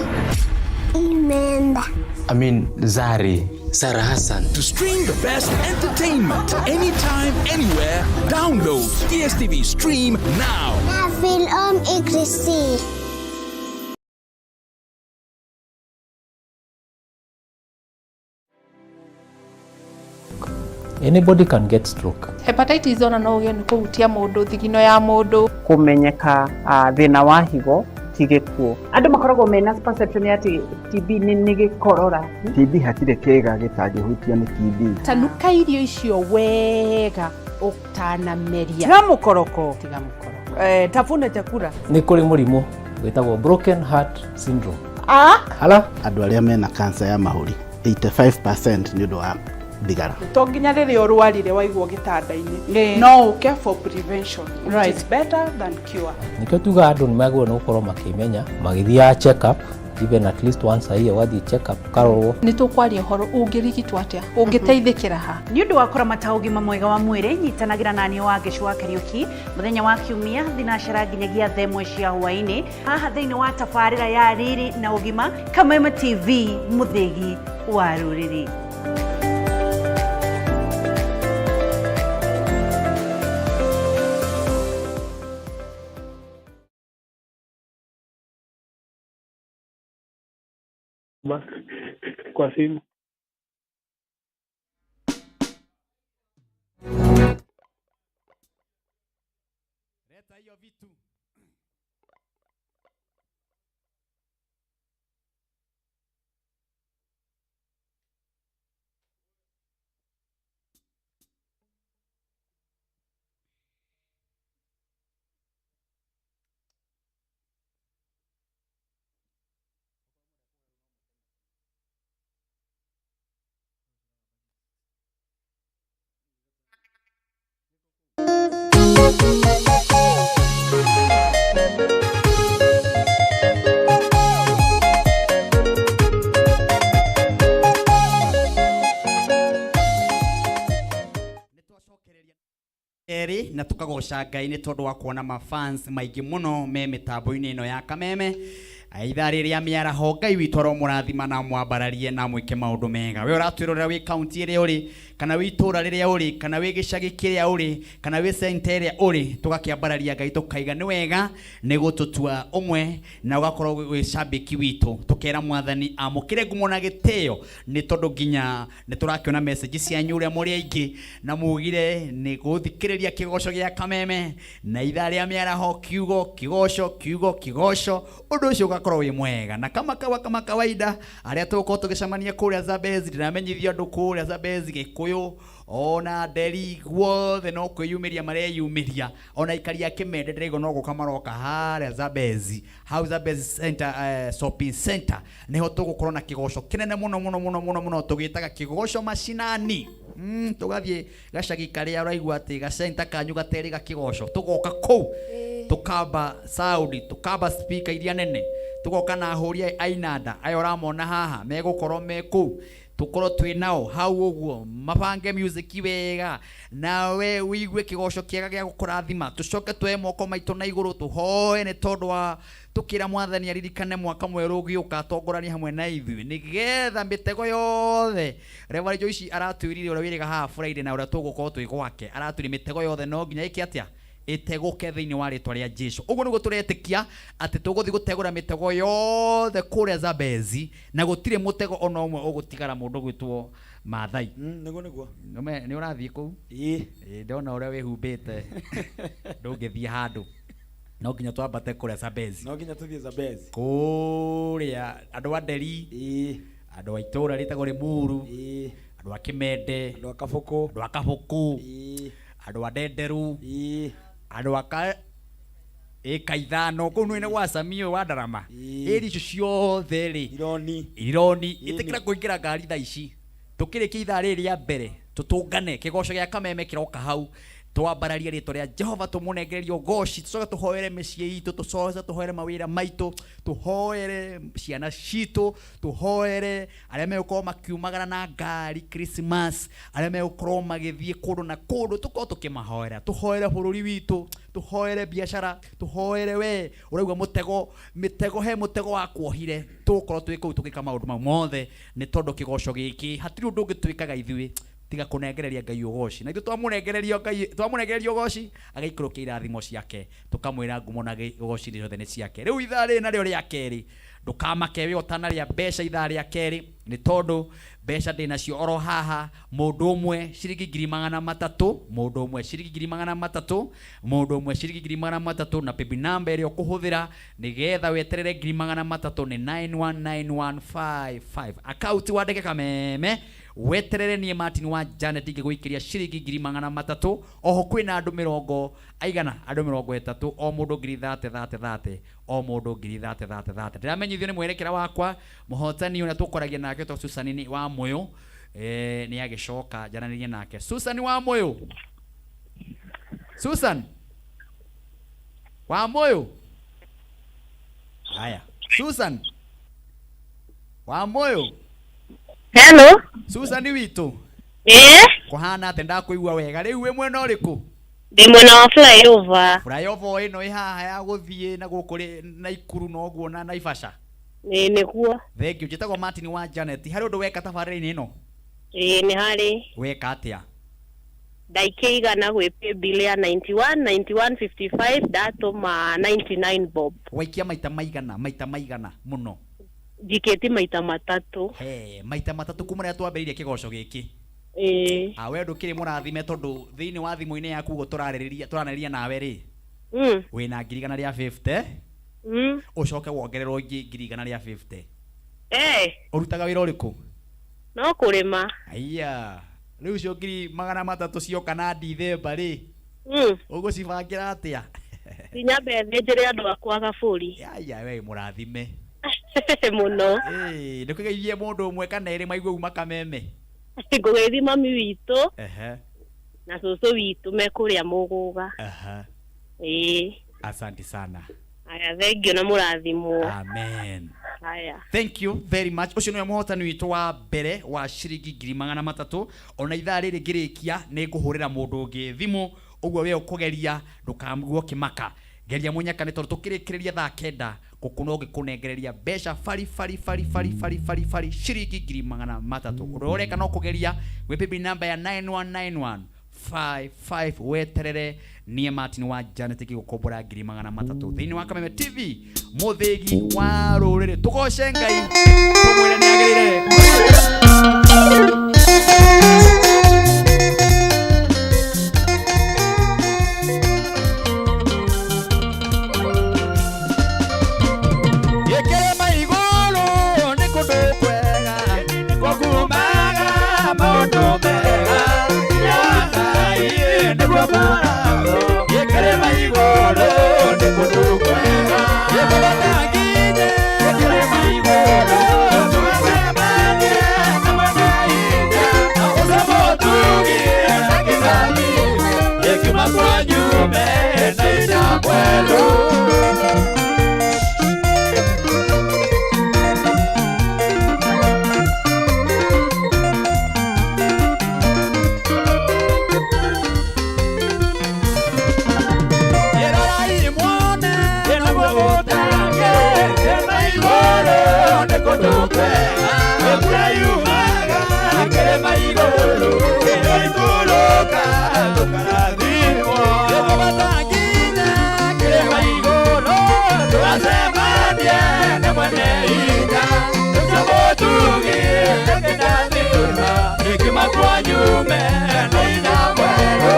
Imeenda. I mean Zari. Sarah Hassan. To stream the best entertainment anytime, anywhere, download DStv Stream now. Na feel home Ikrisi. Anybody can get stroke. Hepatitis ona no ũgĩe nĩ kũhutia mũndũ thigino ya mũndũ. Kũmenyeka thĩna wa higo ti gĩkuũ. Andũ makoragwo mena perception ya atĩ TB nĩ gĩkorora. TB hatirĩ kĩĩga gĩtangĩhutio nĩ TB. Tanuka irio icio wega ũtanameria. Tiga mũkoroko. Tiga mũkoroko. Tafuna chakula. Nĩ kũrĩ mũrimũ wĩtagwo broken heart syndrome. Ah? Hala? Andũ arĩa mena cancer ya mahũri 85% nĩ ũndũ wa thigara. To nginya rĩrĩa ũrwarire waigwo gĩtanda-inĩ, no ũke for prevention, which is better than cure. Nĩkĩo tugaga andũ nĩ magĩrĩirwo nĩ gũkorwo makĩmenya magĩthiaga check up even at least once a year ũgathiĩ check up ũkarorwo. Nĩ tũkwaria ũhoro ũngĩrigitwo atĩa, ũngĩteithĩkĩra ha. Nĩ ũndũ wa kũramata ũgima mwega wa mwĩrĩ, nyitanagĩra naniĩ wa Ngĩcu wa Kariũki mũthenya wa Kiumia thinacara nginyagia thaa ĩmwe cia hwaĩ-inĩ haha thĩinĩ wa tabarĩra ya Riri na Ũgima, Kameme TV, mũthĩgi wa rũrĩrĩ. Kwa simu. Leta hiyo vitu. Erĩ na tukagoca Ngai nĩ tondũ wa kuona mafans maingĩ mũno me mĩtambo-inĩ ĩno ya Kameme. Ithaa rĩrĩa mĩaraho Ngai witũ aromũrathima na mwambararie na mwĩke maũndũ mega. We ũratwĩrorera wĩ kaunti ĩrĩa ũrĩ, kana wĩ itũũra rĩrĩa ũrĩ, kana wĩ gĩcagi kĩrĩa ũrĩ, kana wĩ center ĩrĩa ũrĩ, tũgakĩambararia Ngai tũkaiga nĩ wega nĩ gũtũtua ũmwe na ũgakorwo wĩ cambĩki witũ. Tũkera Mwathani amũkĩre ngumo na gĩtĩo nĩ tondũ nginya nĩ tũrakĩona message cianyu ũrĩa mũrĩ aingĩ na mugire nĩ gũthikĩrĩria kĩgoco gĩa Kameme na ithaa rĩa mĩaraho kiugo kĩgoco kiugo kĩgoco, ũndũ ũcio ũgakorwo wĩ mwega. Na kama kawa kama kawaida arĩa tũgũkorwo tũgĩcemania kũrĩa Zambezi, ndĩramenyithia andũ kũrĩa Zambezi Gĩkũyũ ona Nderi guothe no kwĩyumĩria mareyumĩria, ona aikari a Kĩmende ndĩraigua no gũka maroka harĩa Zambezi, hau Zambezi Center, shopping center niho tũgũkorwo na kĩgoco kĩnene mũno mũno mũno mũno mũno tũgĩtaga kĩgoco mashinani. Tũgathiĩ gacagi karĩa ũraigua atĩ gacenta kanyu gaterĩ ga kĩgoco, tũgoka kũu tũkamba sound, tũkamba speaker iria nene, tũgoka na ahũri a inanda aya ũramona haha megũkorwo me kũu, tũkorwo twĩ nao hau ũguo mabange music wega nawe ũigue kĩgoco kĩega gĩa gũkũrathima. Tũcoke tuoe moko maitũ na igũrũ tũhoe nĩ tondũ wa tũkĩra Mwathani aririkane mwaka mwerũ ũgĩũka atongoranie hamwe na ithuĩ nĩgetha mĩtego yothe Reverend Joyce aratwĩrire ũrĩa wĩrĩga haha Friday na ũrĩa tũgũkorwo twĩ gwake, aratwĩrire mĩtego yothe no nginya ĩke atĩa ĩtegũke thĩinĩ wa rĩtwa rĩa Jesu. Ũguo nĩguo tũretĩkia atĩ tũgũthiĩ gũtegũra mĩtego yothe kũrĩa Zambezi na gũtirĩ mũtego ona ũmwe ũgũtigara mũndũ gwĩtwo Maathai. Nĩguo nĩguo. Nĩ ũrathiĩ kũu? Ĩĩ. Ĩĩ, ndona ũrĩa wĩhumbĩte ndũngĩthiĩ handũ, no nginya twambate kũrĩa Zambezi. No nginya tũthiĩ Zambezi. Kũrĩa andũ a Nderi, Ĩĩ. andũ a itũũra rĩtagwo Limuru, Ĩĩ. andũ a Kĩmende, andũ a Kabũkũ, andũ a Kabũkũ, Ĩĩ. andũ a Ndenderu, Ĩĩ. andũ a ka ĩka ithano kũu nĩ gwa Samia ũyũ wa Ndarama. Ĩĩ. Ĩri icio ciothe rĩ, Ironi. Ironi. Ĩĩ. Ĩtĩkĩra kũingĩra ngari thaa ici tũkĩrĩkia ithaa rĩrĩ rĩa mbere tũtũngane kĩgoco gĩa Kameme kĩroka hau, twambararie rĩtwa rĩa Jehova tũmũnengererie ũgoci, tũcoke tũhoere mĩciĩ itũ, tũcoke tũhoere mawĩra maitũ, tũhoere ciana citũ, tũhoere arĩa megũkorwo makiumagara na ngari Christmas, arĩa megũkorwo magĩthiĩ kũndũ na kũndũ, tũkorwo tũkĩmahoera, tũhoere bũrũri witũ, tũhoere biacara, tũhoere we ũraigua mũtego, mĩtego he mũtego wa kuohire, tũgũkorwo twĩ kũu tũgĩka maũndũ mau mothe nĩ tondũ kĩgoco gĩkĩ hatirĩ ũndũ ũngĩ twĩkaga ithuĩ tiga kũnengereria Ngai ũgoci. Na ithuĩ twamũnengereria Ngai, twamũnengereria ũgoci agaikũrũkia irathimo ciake, tũkamwĩra ngumo na ũgoci ciothe nĩ ciake. Rĩu ithaa rĩrĩ narĩo rĩa kerĩ, ndũkamake wĩ ũtanarĩa mbeca ithaa rĩa kerĩ nĩ tondũ mbeca ndĩnacio oro haha. Mũndũ ũmwe ciringi ngiri magana matatũ, mũndũ ũmwe ciringi ngiri magana matatũ, mũndũ ũmwe ciringi ngiri magana matatũ, na paybill number ĩrĩa ũkũhũthĩra nĩgetha weterere ngiri magana matatũ nĩ 919155. Akaunti wandĩke Kameme weterere niĩ Martin wa Janet ngĩgũikĩria ciringi ngiri magana matatũ. Oho kwĩna andũ mĩrongo aigana, andũ mĩrongo ĩtatũ, o mũndũ ngiri thate thate thate, o mũndũ ngiri thate thate thate. Ndĩramenyithio nĩ mwerekera wakwa mũhotani ũrĩa tũkoragia nake to Susan nĩ wa Mũyũ, nĩ agĩcoka njaranĩrie nake. Susan wa Mũyũ, Susan wa Mũyũ, haya Susan wa Mũyũ. Hello. Susan witũ. Ĩĩ. Kũhana atĩa? Ndakũigua wega. Rĩu wĩ mwena ũrĩkũ? Ndĩ mwena wa flyover. Flyover ĩno ĩ haha ya gũthiĩ na gũkũ rĩ, Naikuru na ũguo na Naivasha. Ĩĩ nĩguo. Thank you. Njĩtagwo Martin wa Janet. Harĩ ũndũ weka tabarĩra-inĩ ĩno? Ĩĩ nĩ harĩ. Weka atĩa? Ndaikia igana gwĩ paybill ya 91 91 55 ndatũma 99 bob. Waikia maita maigana, maita maigana mũno? Njikĩtie maita matatũ. He, maita matatũ kuma rĩrĩa twambĩrĩirie kĩgoco gĩkĩ. Ĩĩ. Ah, we ndũkĩrĩ mũrathime tondũ thĩinĩ wa thimũ-inĩ yaku ũguo tũranĩrĩria nawe rĩ. Wĩna ngiri igana rĩa 50. Ũcoke wongererwo ingĩ ngiri igana rĩa 50. Ũrutaga wĩra ũrĩkũ? No kũrĩma. Aya. Rĩu icio ngiri magana matatũ cioka na Dithemba rĩ. Ũgũcibangĩra atĩa? Nyambe thĩnjĩre andũ akwa gabũri. Aya, we mũrathime. Mũno. Ĩĩ, ndũkĩgeithie mũndũ ũmwe kana erĩ maigue uma Kameme. Ngũgeithie mami witũ. Ehe. Na cũcũ witũ me kũrĩa Mũgũga. Aha. Ĩĩ. Asante sana. Aya, thank you na mũrathimwo. Amen. Aya. Thank you very much. Ũcio nĩwe mũhotani witũ wa mbere wa ciringi ngiri magana matatũ. Ona ithaa rĩrĩ ngĩrĩkia nĩ ngũhũrĩra mũndũ ũngĩ thimũ, ũguo we ũkũgeria ndũkamũguo ũkĩmaka. Geria munyaka nĩ tondũ tũkĩrĩkĩrĩria thaa 9 gũkũ no ngĩkũnengereria mbeca bari bari bari bari bari bari bari ciringi 300,000. Ũrĩa ũreka no kũgeria gwĩ paybill namba ya 919155 weterere niĩ Martin wa Janet gĩgũkombora 300,000 thĩinĩ wa Kameme TV mũthĩgi wa rũrĩrĩ. Tũgoce Ngai tũmwĩre nĩ agĩrĩire. Gĩkĩrĩma igũrũ nĩ kũndũ kwega gũkumaga maũndũ mega ya Ngai nĩguo mũrango. Gĩkĩrĩma igũrũ nĩ kũndũ kwega gĩkũbatangire. Gĩkĩrĩma igũrũ tũgacemanie na mwene hinya ũcio mũtugi na kĩrathi gĩkiuma kwa nyume na inyamwelu. Nyume na inamwelo.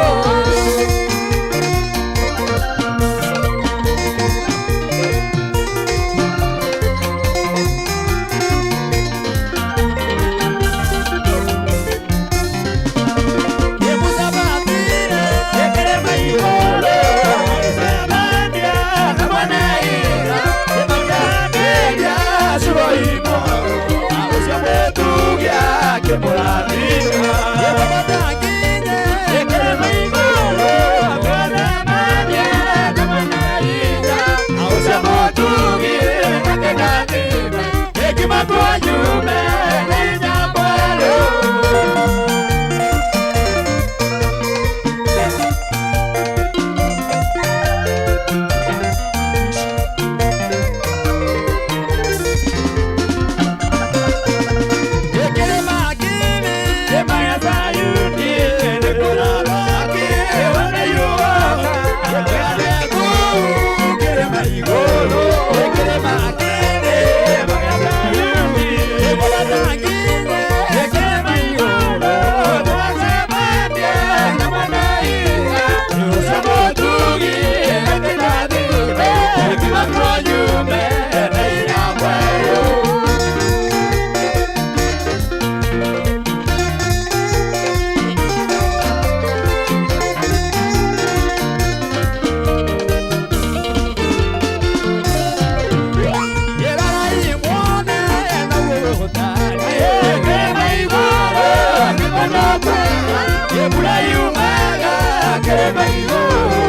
Igũrũ,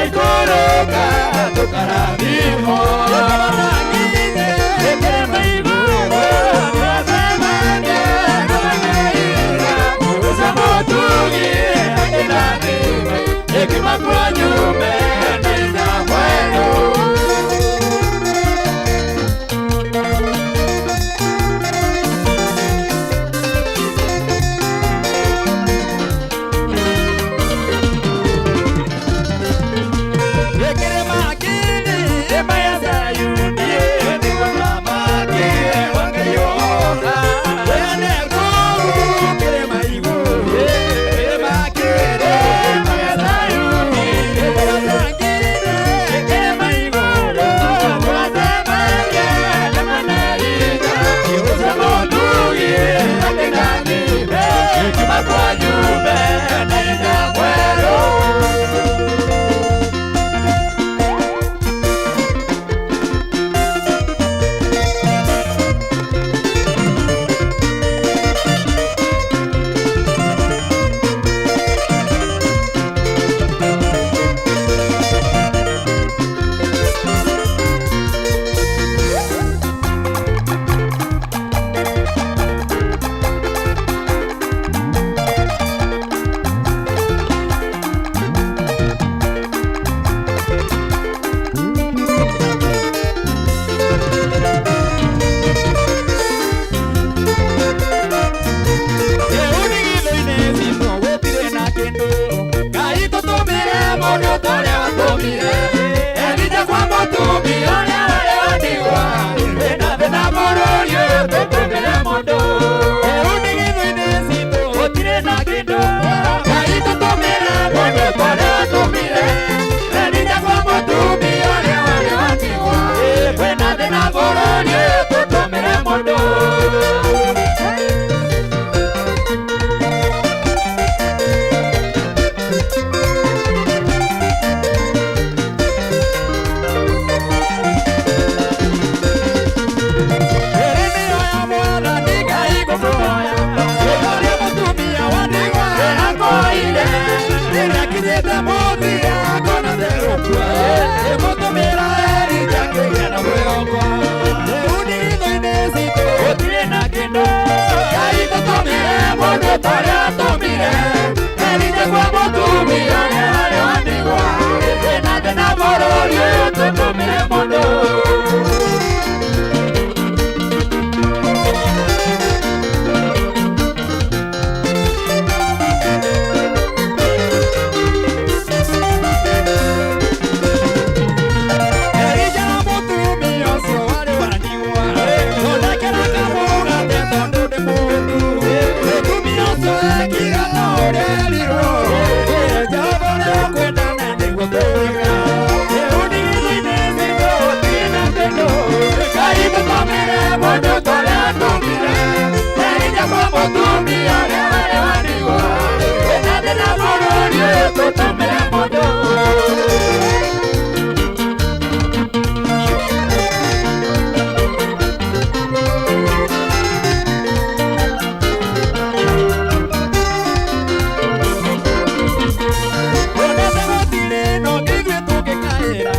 ĩgũrũka tũkarathimwo. torĩa atũmire Elija kwa mũtumia ũrĩa warĩ wa ndigwa. Kwĩna thĩna bũrũri ũyũ tũtũmĩre mũndũ. Elija na mũtumia ũcio warĩ wa ndigwa. Thondekera kamũgate tondũ ndĩ mũhũtu. Mũtumia ũcio ekire ta ũrĩa erirwo. Jehova ũrĩa ũkwenda na nĩguo tũgwĩka. Rĩu ndigithũ-inĩ citũ gũtirĩ na kĩndũ. Ngai tũtũmĩre mũndũ ta ũrĩa atũmire. Elija kwa mũtumia ũrĩa warĩ wa ndigwa. Kwĩna thĩna bũrũri ũyũ tũtũmĩre mũndũ. Onete gũtirĩ no ithuĩ tũngĩkaĩra.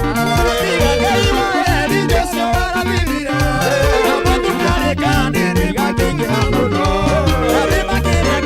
Tiga Ngai wa Elija ũcio warathimire. Namo tũkarĩka nĩrĩ gakĩingĩha mũno. Arĩ makĩrĩa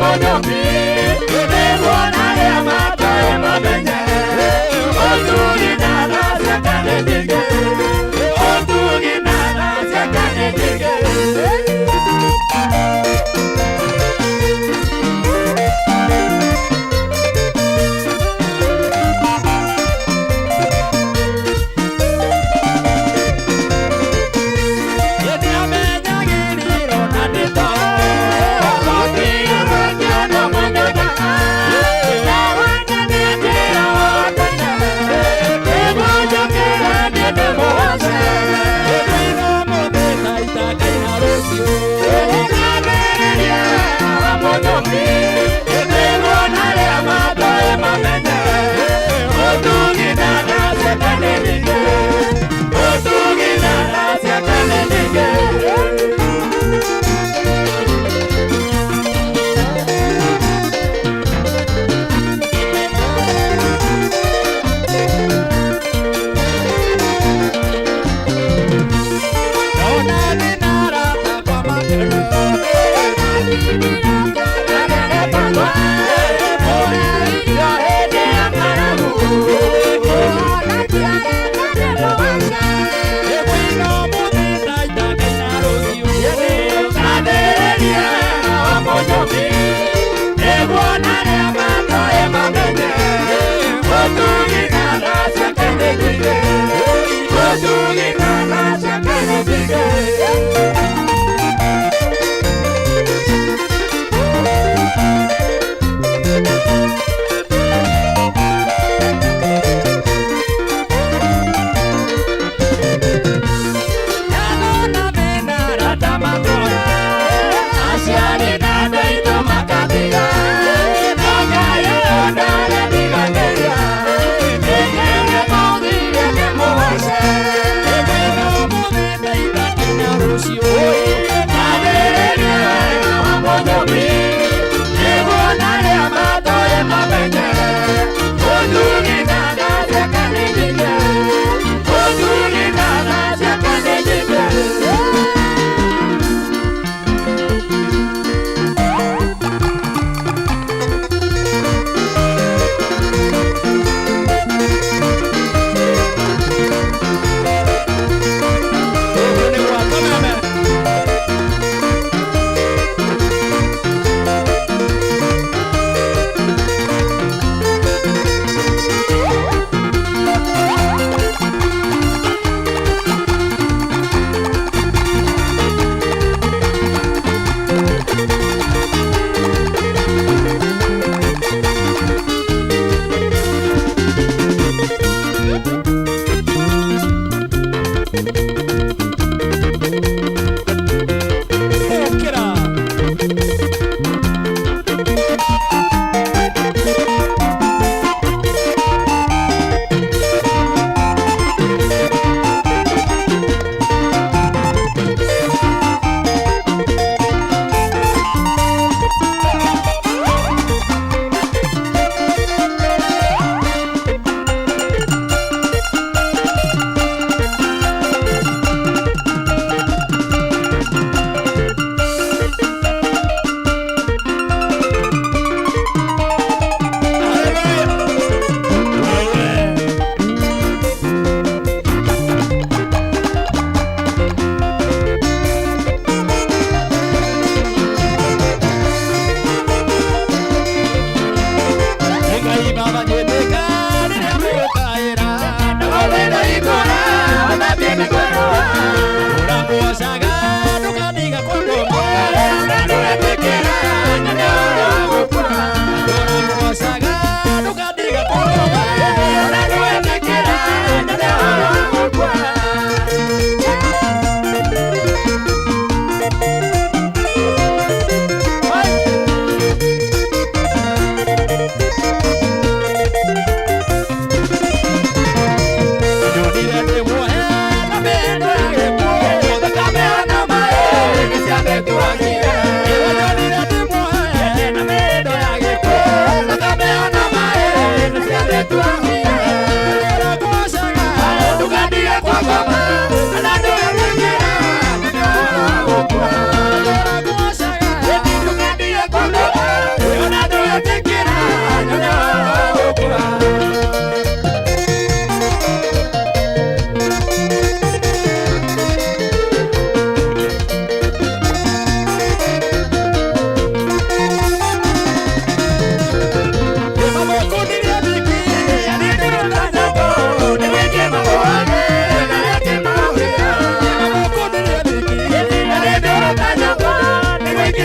Thank you.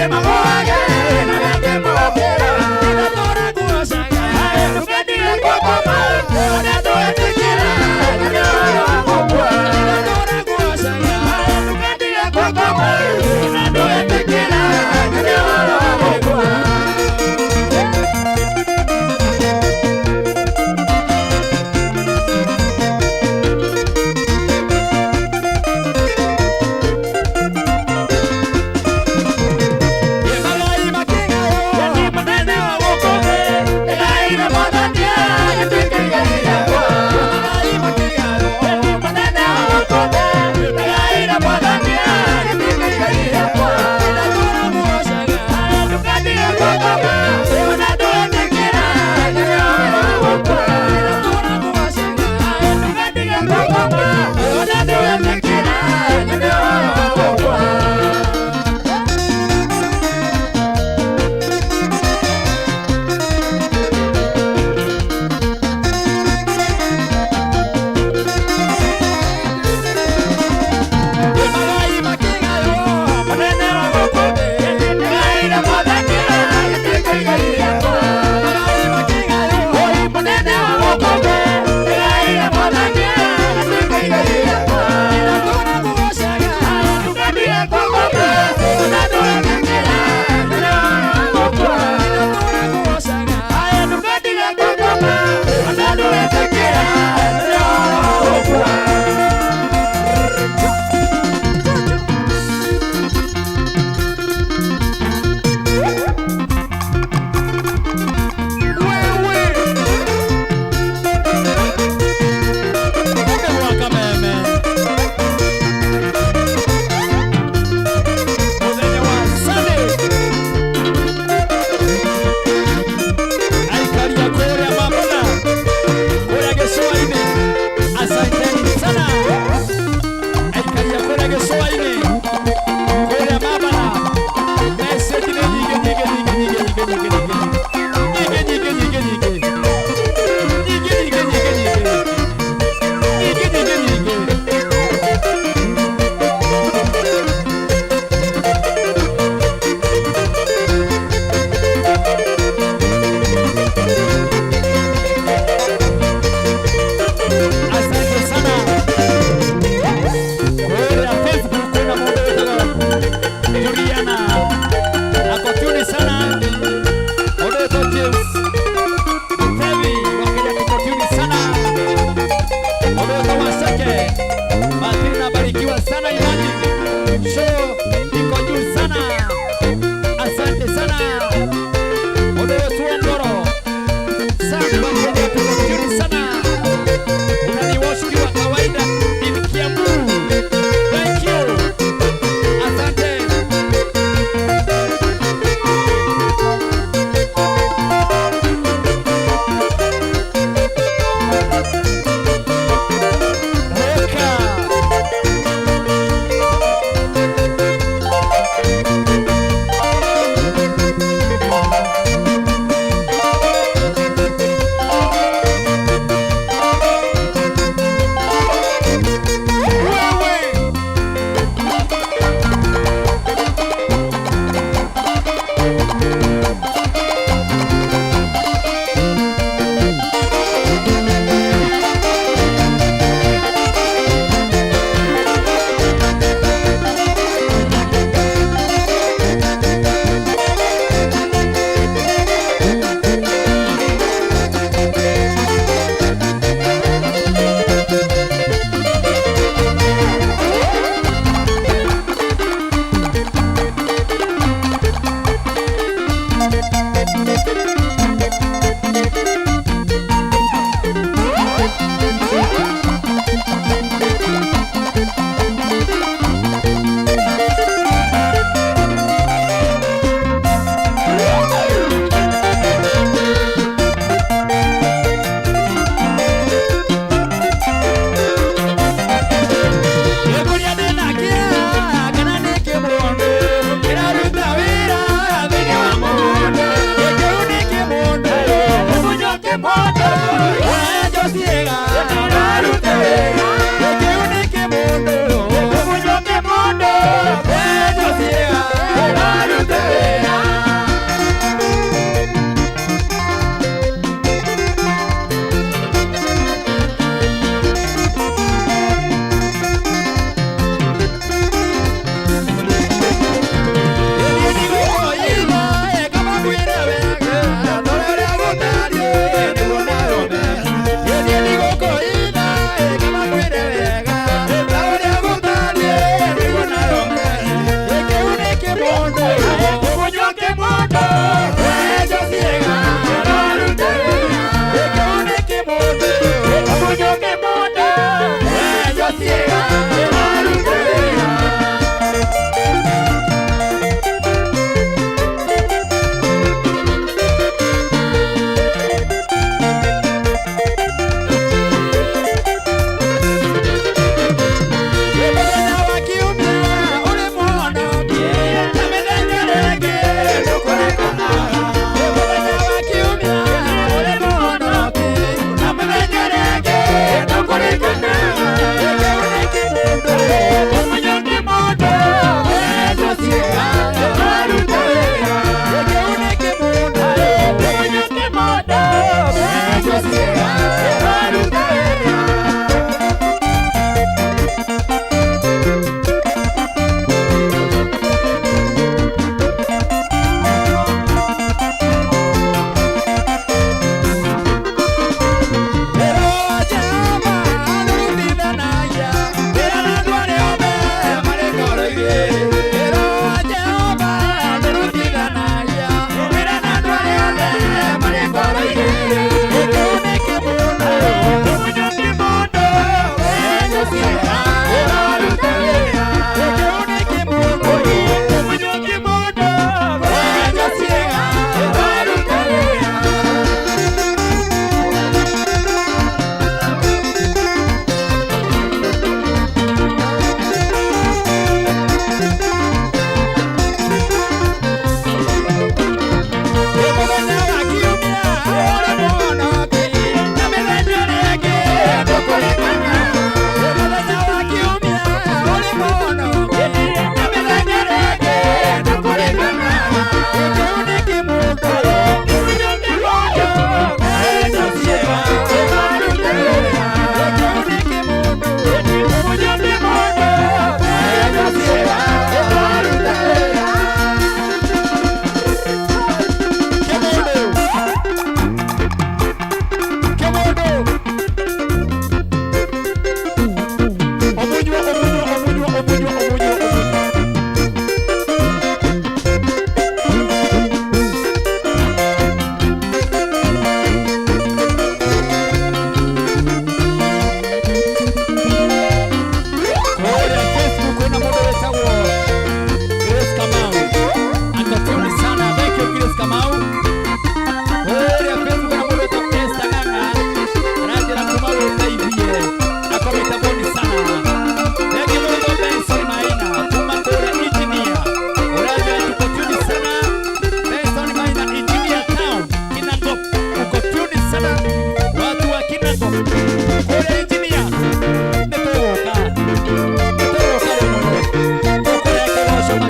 Thank you.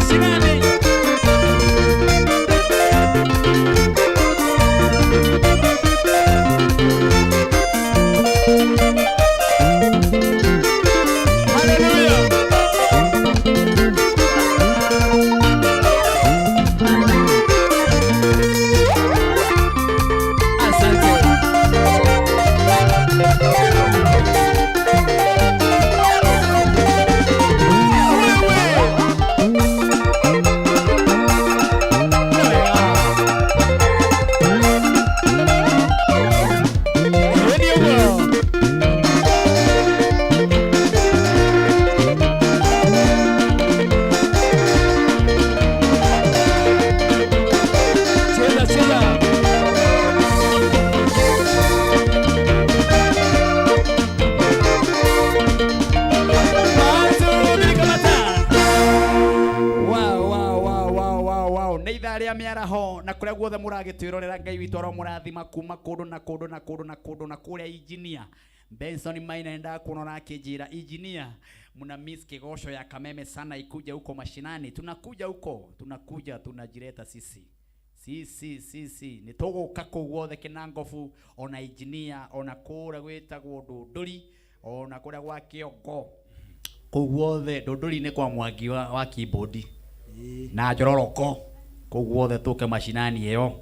Mashinani. Cheza, cheza. Wow, wow, wow, wow, wow, wow. Nĩ ithaa rĩa mĩaraho na kũrĩa guothe mũragĩtwĩrorera Ngai witũ aromũrathima kuma kũndũ na kũndũ na kũndũ na kũndũ na kũrĩa injinia Benson Maina endaga kuona ũrakĩnjĩra injinia mna miss kigosho ya Kameme sana ikuja huko mashinani. Tunakuja huko, tunakuja tunajileta sisi sisi sisi nĩ tũgũka kũu guothe kĩnangobu ona injinia ona kũrĩa gwĩtagwo ndũndũri ona kũrĩa gwa kĩongo kũu guothe ndũndũri-inĩ kwa mwangi wa keyboard na njororoko kũu guothe tũke macinani ĩyo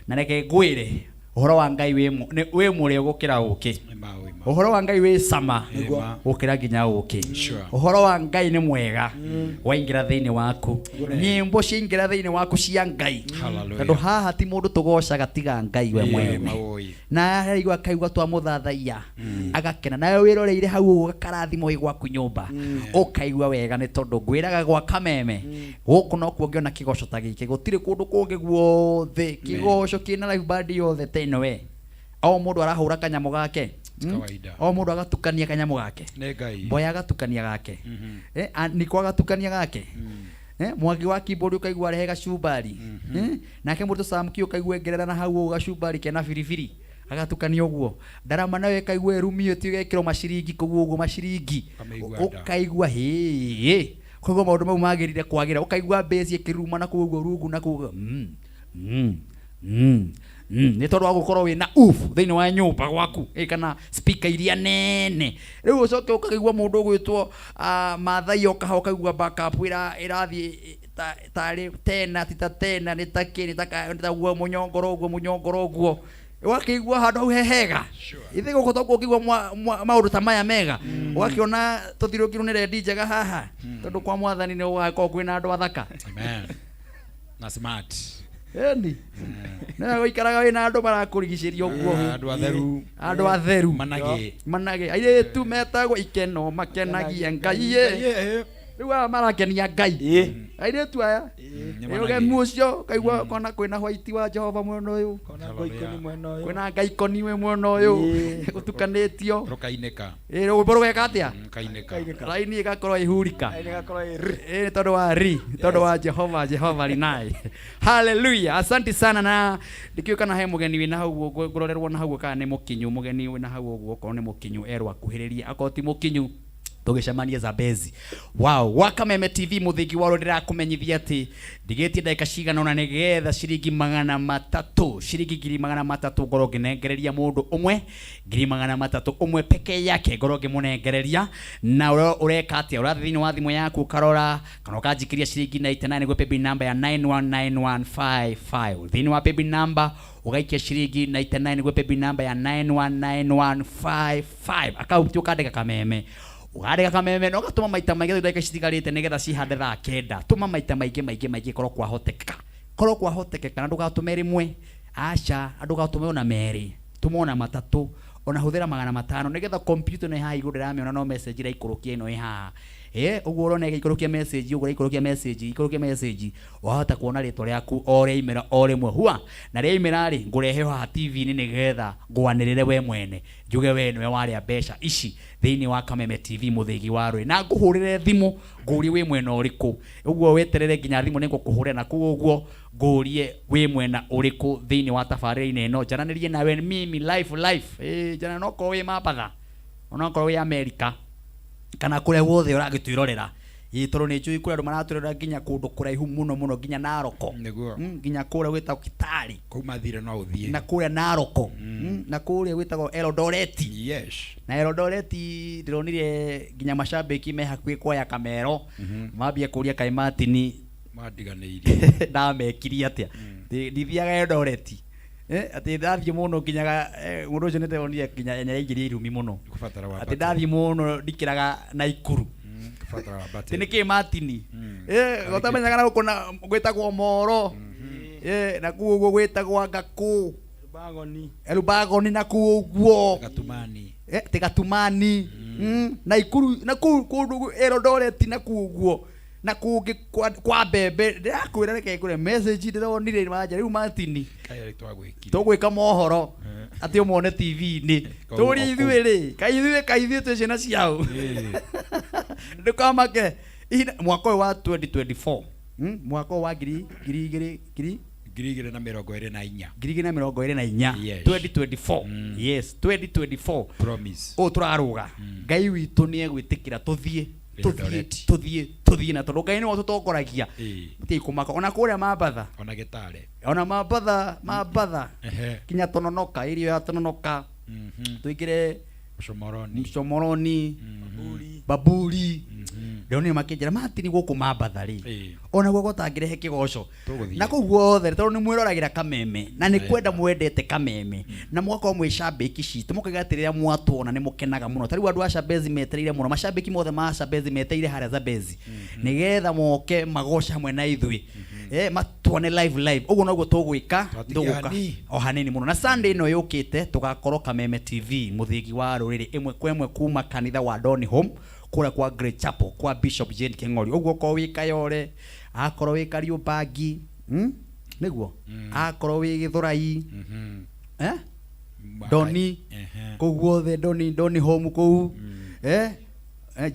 na reke ngwĩre ũhoro wa Ngai wĩ mũrĩo gũkĩra ũkĩ ũhoro wa Ngai wĩ cama gũkĩra nginya ũkĩ ũhoro wa Ngai nĩ mwega waingĩra thĩinĩ waku nyĩmbo ciaingĩra thĩinĩ waku cia Ngai Hallelujah. tondũ haha ti mũndũ tũgocaga tiga Ngai we mwene Maũĩ. Na araigua akaigua twamũthathaiya agakena nawe wĩroreire hau ũguo gakarathimo ĩ gwaku nyũmba ũkaigua wega nĩ tondũ ngwĩraga gwa Kameme gũkũ nokuo ngĩona kĩgoco ta gĩkĩ gũtirĩ kũndũ kũngĩ guothe kĩgoco kĩna live band yothe ta ĩno we o mũndũ arahũra kanyamũ gake. Kawaida. O mũndũ agatukania kanyamũ gake. Nĩ Ngai. Mboya agatukania gake. Niko agatukania gake. Mwangi wa keyboard ũkaigua arehe gacumbari. Nake mũndũ Samki ũkaigua engerera na hau ũguo gacumbari kena biribiri agatukania ũguo ndarama nayo ĩkaigua ĩrumĩtio ĩgekĩrwo maciringi kũu ũguo maciringi Ũkamĩigua nda. ũkaigua hĩĩ koguo maũndũ mau magĩrire kwagĩra ũkaigua mbeci ĩkĩruruma na kũu ũguo rungu na kũu ũguo, nĩ tondũ wa gũkorwo wĩna oof thĩinĩ wa nyũmba gwaku kana speaker iria nene rĩu ũcoke ũkaigua mũndũ ũgwĩtwo Maathai oka ho ũkaigua backup ĩrathiĩ tarĩ tena ti ta tena nĩ ta kĩ nĩ ta ka- nĩ ta guo mũnyongoro ũguo mũnyongoro ũguo ũgakĩigua handũ hau he hega ithe gũkũ toguo ũkĩigua maũndũ ta maya mega ũgakĩona tũthirũkirwo nĩ rendi njega haha tondũ kwa mwathani nĩ gũgakorwo kwĩna andũ athaka. Amen. Na smart. Eni. Nĩ gũikaraga wĩna andũ marakũrigicĩria ũguo. Andũ atheru. Andũ atheru. Managĩ. Managĩ. Airĩtu metagwo ikeno makenagia Ngai ĩ. Rĩu aya marakenia Ngai. Airĩtu aya. Nĩ Ũgemu ũcio ũkaigua kona kwĩna white wa Jehova mwena ũyũ. Kwĩna Ngai koni we mwena ũyũ. Gũtukanĩtio. Rũkainĩka. Ĩ rwĩmbo rũgeka atĩa? Rũkainĩka. Raini ĩgakorwo ĩhurika. Ĩ nĩ tondũ wa ri, nĩ tondũ wa Jehova, Jehova rinai. Hallelujah. Asante sana na ndikĩũĩ kana he mũgeni wĩna hau ũguo ngũrorerwo na hau kana nĩ mũkinyu mũgeni wĩna hau ũguo okorwo nĩ mũkinyu erwo akuhĩrĩrie akorwo ti mũkinyu tũgĩcemanie Zambezi. Wow, wa Kameme TV mũthingi wa ndĩrakũmenyithia atĩ ndigĩtie ndagĩka cigana ũna nĩgetha ciringi magana matatũ ciringi ngiri magana matatũ ngorwo ngĩnengereria mũndũ ũmwe ngiri magana matatũ ũmwe peke yake ngorwo ngĩmũnengereria na ũrĩa ũreka atĩa ũrathiĩ thĩinĩ wa thimũ yaku ũkarora kana ũkanjikĩria ciringi 99 gwĩ paybill number ya 919155 thĩinĩ wa paybill number ũgaikia ciringi 99 gwĩ paybill number ya 919155 akaunti ũkandĩka Kameme ũgandĩka Kameme na ũgatũma maita maingĩ ndagĩka citigarĩte nĩgetha cihande thaa kenda tũma maita maingĩ maingĩ maingĩ korwo kwahotekeka korwo kwahotekeka na ndũgatũme rĩmwe aca ndũgatũme ona merĩ tũma ona matatũ ona hũthĩra magana matano nĩgetha computer ĩno ĩ haha igũrũ ndĩramĩona no message ĩraikũrũkia ĩno ĩ haha ũguo ũrona ĩgĩikũrũkia message ũguo ĩraikũrũkia message ikũrũkia message wahota kuona rĩtwa rĩaku o rĩaimĩra o rĩmwe hua na rĩaimĩra rĩ ngũrehe haha TV-inĩ nĩgetha ngwanĩrĩre we mwene njuge we nĩwe warĩa mbeca ici thĩinĩ wa Kameme TV mũthĩgi wa rũĩ na ngũhũrĩre thimũ ngũrie wĩ mwena ũrĩkũ ũguo weterere nginya thimũ nĩngũkũhũrĩra na kũu ũguo ngũrie wĩ mwena ũrĩkũ thĩinĩ wa tabarĩra-inĩ ĩno njaranĩrie nawe mimi life life njana no korwo wĩ Mambatha onokorwo wĩ America kana kũrĩa guothe ũragĩtwĩrorera Ĩ tondũ nĩ njũĩ kũrĩ andũ maratũrora nginya kũndũ kũraihu mũno mũno nginya Naroko. Nĩguo. Nginya kũrĩa gwĩtagwo Kitale. Kũu mathire no ũthiĩ. Na kũrĩa Naroko. Na kũrĩa gwĩtagwo Eldoret. Yes. Na Eldoret ndĩronire nginya macambĩki me hakuhĩ kuoya kamero. Mambia kũria kaĩ Martin Mandiganĩirie. Ndamekirie atĩa. Ndithiaga Eldoret. Atĩ ndathiĩ mũno nginyaga mũndũ ũcio nĩndĩronire nginya nĩaraingĩria irumi mũno. Kũbatara wa Atĩ ndathiĩ mũno ndikĩraga Naikuru. Kũbatara wa Atĩ nĩkĩ Martin? Ũtamenyaga na gũkũ na gwĩtagwo Moro. Na kũu ũguo gwĩtagwo anga kũ? Elubagoni. Elubagoni na kũu ũguo. Gatumani. Ti Gatumani. Naikuru na kũu kũndũ Eldoret na kũu ũguo. Na kũngĩ kwa mbembe ndĩrakwĩra reke ngũre message ndĩronire manja rĩu Martin. Kaĩ twagwĩkire. Tũgwĩka mohoro atĩ ũmone TV-inĩ. Kau Tũrie o kũu. ithuĩ rĩ, kaĩ ithuĩ kaĩ ithuĩ twĩ ciana ciao. Ndũkamake. Ihinda mwaka ũyũ wa 2024. Mwaka ũyũ wa ngiri, ngiri igĩrĩ, ngiri? 2024. 2024. Yes. 2024. Yes, 2024. Promise. Ũũ tũrarũga. Ngai witũ nĩ egwĩtĩkĩra tũthiĩ. Tũthiĩ, Eldoret. tũthiĩ, tũthiĩ na tondũ Ngai nĩwe ũtũtongoragia. Mũtige kũmaka. Ona kũrĩa Mambatha. Ona Gĩtare. Ona Mambatha, Mambatha. Kinya Tononoka, area ya Tononoka. Tũingĩre Mshomoroni. Mshomoroni. Baburi. Ndĩronire makĩnjĩra Martin gũkũ Mambatha rĩ. Ona guo gũtangĩrehe kĩgoco. Tũgũthiĩ. Na kũu guothe tondũ nĩ mwĩroragĩra kameme na nĩ kwenda mwendete kameme na mũgakorwo mwĩ cambĩki citũ mũkauga atĩ rĩrĩa mwatuona nĩ mũkenaga mũno. Ta rĩu andũ a Zambezi metereire mũno, macambĩki mothe ma Zambezi metereire harĩa Zambezi nĩgetha moke magoce hamwe na ithuĩ. Matuone live live. Ũguo noguo tũgwĩka, Twatigia tũgũka hanini. o hanini mũno. Na Sunday ĩno yũkĩte tũgakorwo Kameme TV mũthĩgi wa rũrĩrĩ ĩmwe kwa ĩmwe kuma kanitha wa Donholm kũrĩa kwa Great Chapel kwa Bishop Jane Kĩng'ori. Ũguo okorwo wĩ Kayore, akorwo wĩ Kariũmbangi, Nĩguo? Akorwo wĩ Gĩthũrai, Doni, kũu guothe Doni, Doni Home kũu.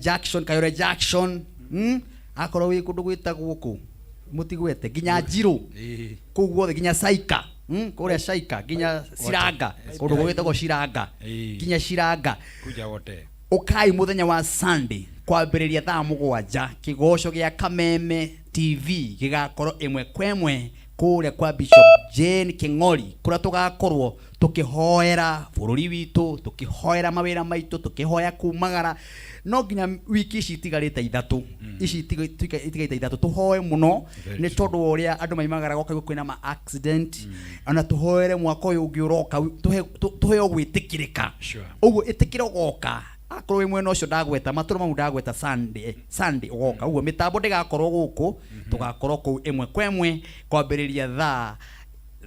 Jackson, Kayore Jackson, Akorwo wĩ kũndũ gwĩtagwo kũ? Mũtigwete nginya Njirũ. Kũu guothe nginya Saika. Kũrĩa Saika nginya Ciranga, kũndũ gwĩtagwo Ciranga. Nginya Ciranga. Kuja wote. Ũkai mũthenya wa Sunday kwambĩrĩria thaa mũgwanja kĩgoco gĩa Kameme TV gĩgakorwo ĩmwe kwa ĩmwe kũrĩa kwa Bishop Jane Kĩng'ori kũrĩa tũgakorwo tũkĩhoera bũrũri witũ, tũkĩhoera mawĩra maitũ, tũkĩhoya kumagara. No nginya wiki ici itigarĩte ithatũ, ici itigarĩte ithatũ tũhoe mũno Very nĩ tondũ wa ũrĩa andũ maimagara gũkaigua kwĩna ma accident. Ona tũhoere mwaka ũyũ ũngĩ ũroka, tũheo gwĩtĩkĩrĩka. Ũguo ĩtĩkĩra ũgoka. Akorwo wĩ mwena ũcio ndagweta, matũra mau ndagweta Sunday, Sunday ũgoka. Ũguo mĩtambo ndĩgakorwo gũkũ, tũgakorwo kũu ĩmwe kwa ĩmwe kwambĩrĩria thaa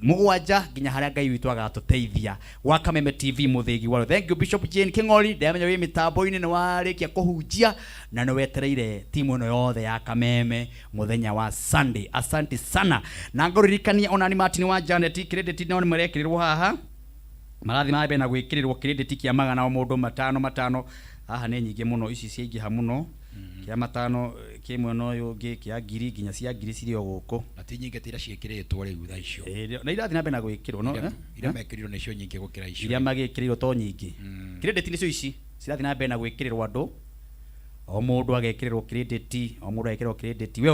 mũgwanja nginya harĩa Ngai witũ agatũteithia. Gwa Kameme TV mũthĩgi wa. Thank you Bishop Jane Kĩng'ori, ndĩramenya wĩ mĩtambo-inĩ nĩ warĩkia kũhunjia na nĩ wetereire timu ĩno yothe ya Kameme mũthenya wa Sunday. Asante sana. Na ngũririkanie ona ni Martin wa Janet credit no nĩ marekĩrĩrwo haha. Marathi na mbere na gwĩkĩrĩrwo credit kĩa magana o mũndũ matano matano. Haha nĩ nyingĩ mũno, ici ciaingĩha mũno. Kĩa matano kĩ mwena ũyũ ũngĩ, kĩa ngiri nginya cia ngiri cirĩ o gũkũ. Na ti nyingĩ ta iria ciĩkĩrĩtwo rĩu thaa icio. Na irathiĩ na mbere na gwĩkĩrwo, no, Iria eh? iria mekĩrirwo nĩcio nyingĩ gũkĩra icio. Iria magĩkĩrĩirwo to nyingĩ. Credit nĩcio ici cirathiĩ na mbere na gwĩkĩrĩrwo andũ. O mũndũ agekĩrĩrwo credit, o mũndũ agekĩrĩrwo credit. We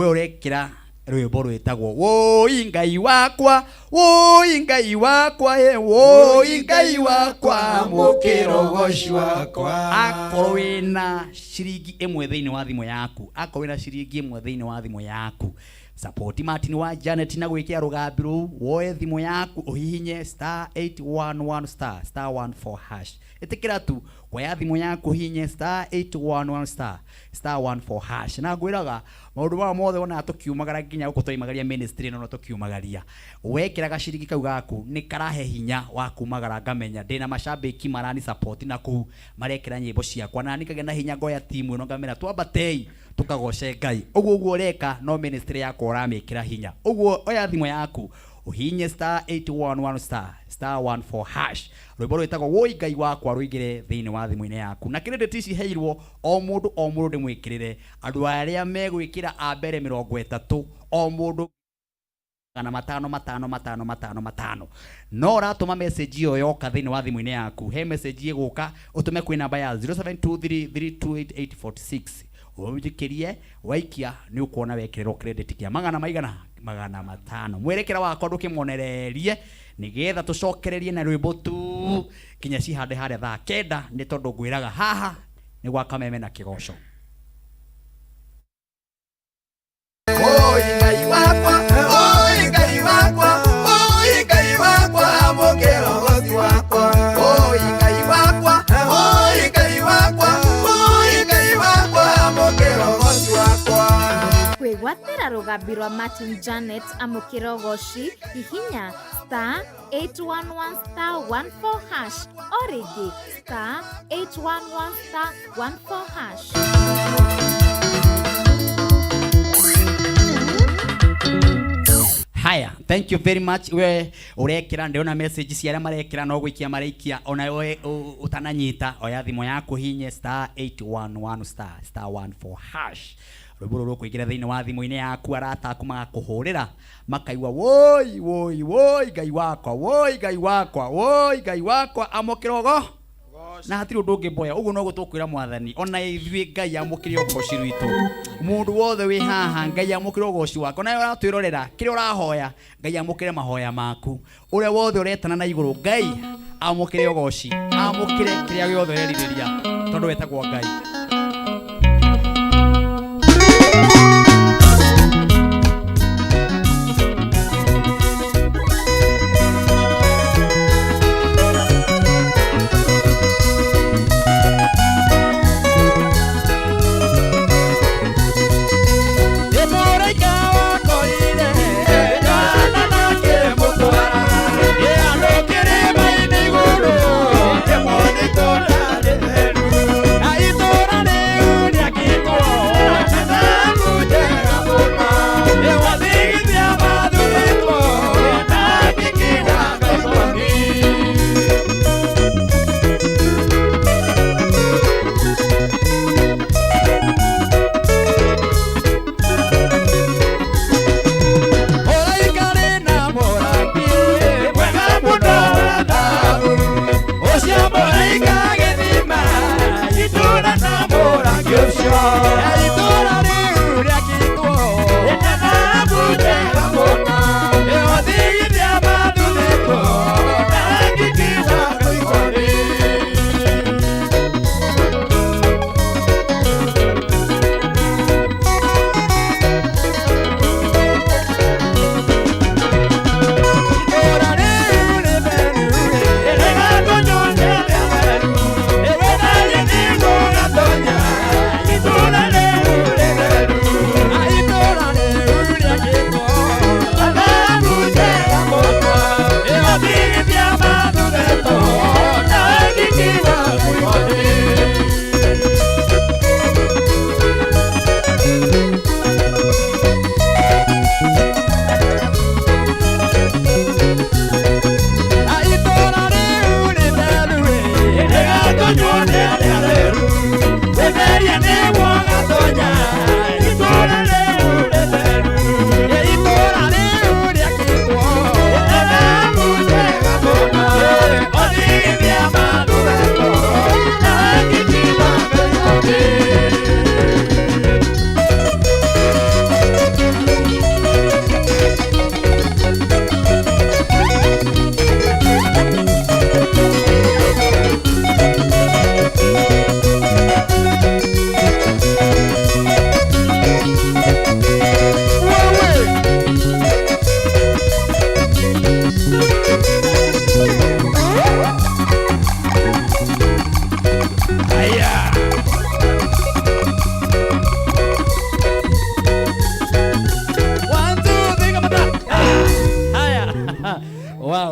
ũrekĩra rwĩmbo rwĩtagwo Wũi Ngai wakwa, Wũi Ngai wakwa, Wũi Ngai wakwa, mũkĩrogoci wakwa. Akorwo wĩna ciringi ĩmwe thĩinĩ wa thimũ yaku, akorwo wĩna ciringi ĩmwe thĩinĩ wa thimũ yaku, support Martin wa Janet na gwĩkĩra rũgambi rũu, woe thimũ yaku ũhihinye star eight one one star, star one four hash. Ĩtĩkĩra tu kuoya thimũ yaku ũhihinye star eight one one star, star one four hash. Na ngwĩraga maũndũ maya mothe wonaga tũkiumagara nginya gũkũ twaimagaria ministry ĩno no tũkiumagaria. Wekĩra gaciringi kau gaku nĩ karahe hinya wa kumagara, ngamenya ndĩna macambĩki marani support na kũu marekĩra nyĩmbo ciakwa, na nĩ ngagĩa na hinya ngoya timu ĩno ngamera twambatei tũkagoce Ngai. Ũguo ũguo ũreka no ministry yakwa ũramĩkĩra hinya. Ũguo oya thimũ yaku ũhihinye star eight one one star, star one four hash. Rwĩmbo rwĩtagwo Wũi Ngai wakwa rũingĩre thĩinĩ wa thimũ-inĩ yaku. Na credit ici heirwo o mũndũ o mũndũ ndĩmwĩkĩrĩre. Andũ arĩa megwĩkĩra a mbere mĩrongo ĩtatũ o mũndũ magana matano matano matano matano matano. No ũratũma message ĩyo yoka thĩinĩ wa thimũ-inĩ yaku. He message ĩgũka ũtũme kwĩ namba ya zero seven two three three two eight eight four six. Ũnjikĩrie waikia nĩ ũkuona wekĩrĩrwo credit kĩa magana maigana 500. Mwerekera wakwa ndũkĩmonererie nĩgetha tũcokererie na rwĩmbo tu kinya cihande harĩa thaa 9, nĩ tondũ ngwĩraga haha nĩ gwa Kameme na Kĩgoco. Oi Ngai wakwa, oi Ngai wakwa, oi Ngai wakwa, amũkĩra ũgoci wakwa. Oi Ngai wakwa, oi Ngai wakwa, oi Ngai wakwa, amũkĩra ũgoci wakwa. Kwĩgwatĩra rũgambi rwa Martin Janet amũkĩra ũgoci hihinya star 811 star 14 hash o rĩngĩ star 811 star 14 hash. Haya, thank you very much. We urekira ndĩrona message cia arĩa marekĩra no gũikia maraikia, ona we ũtananyita oya thimũ yaku hinye star 811 star star 14 hash. Rwĩmbo rũrũ rũkũingĩra thĩinĩ wa thimũ-inĩ yaku, arata aku magakũhũrĩra makaigua woi woi woi Ngai wakwa, woi Ngai wakwa, woi Ngai wakwa, amũkĩra ũgo na hatirĩ ũndũ ũngĩ mboya ũguo no gũtũkwĩra mwathani ona ithuĩ Ngai amũkĩre ũgoci rwitũ. Mũndũ wothe wĩ haha Ngai amũkĩre ũgoci wake, ona ũratwĩrorera kĩrĩa ũrahoya Ngai amũkĩre mahoya maku, ũrĩa wothe ũretana na igũrũ Ngai amũkĩre ũgoci, amũkĩre kĩrĩa gĩothe ũrerirĩria tondũ wetagwo Ngai.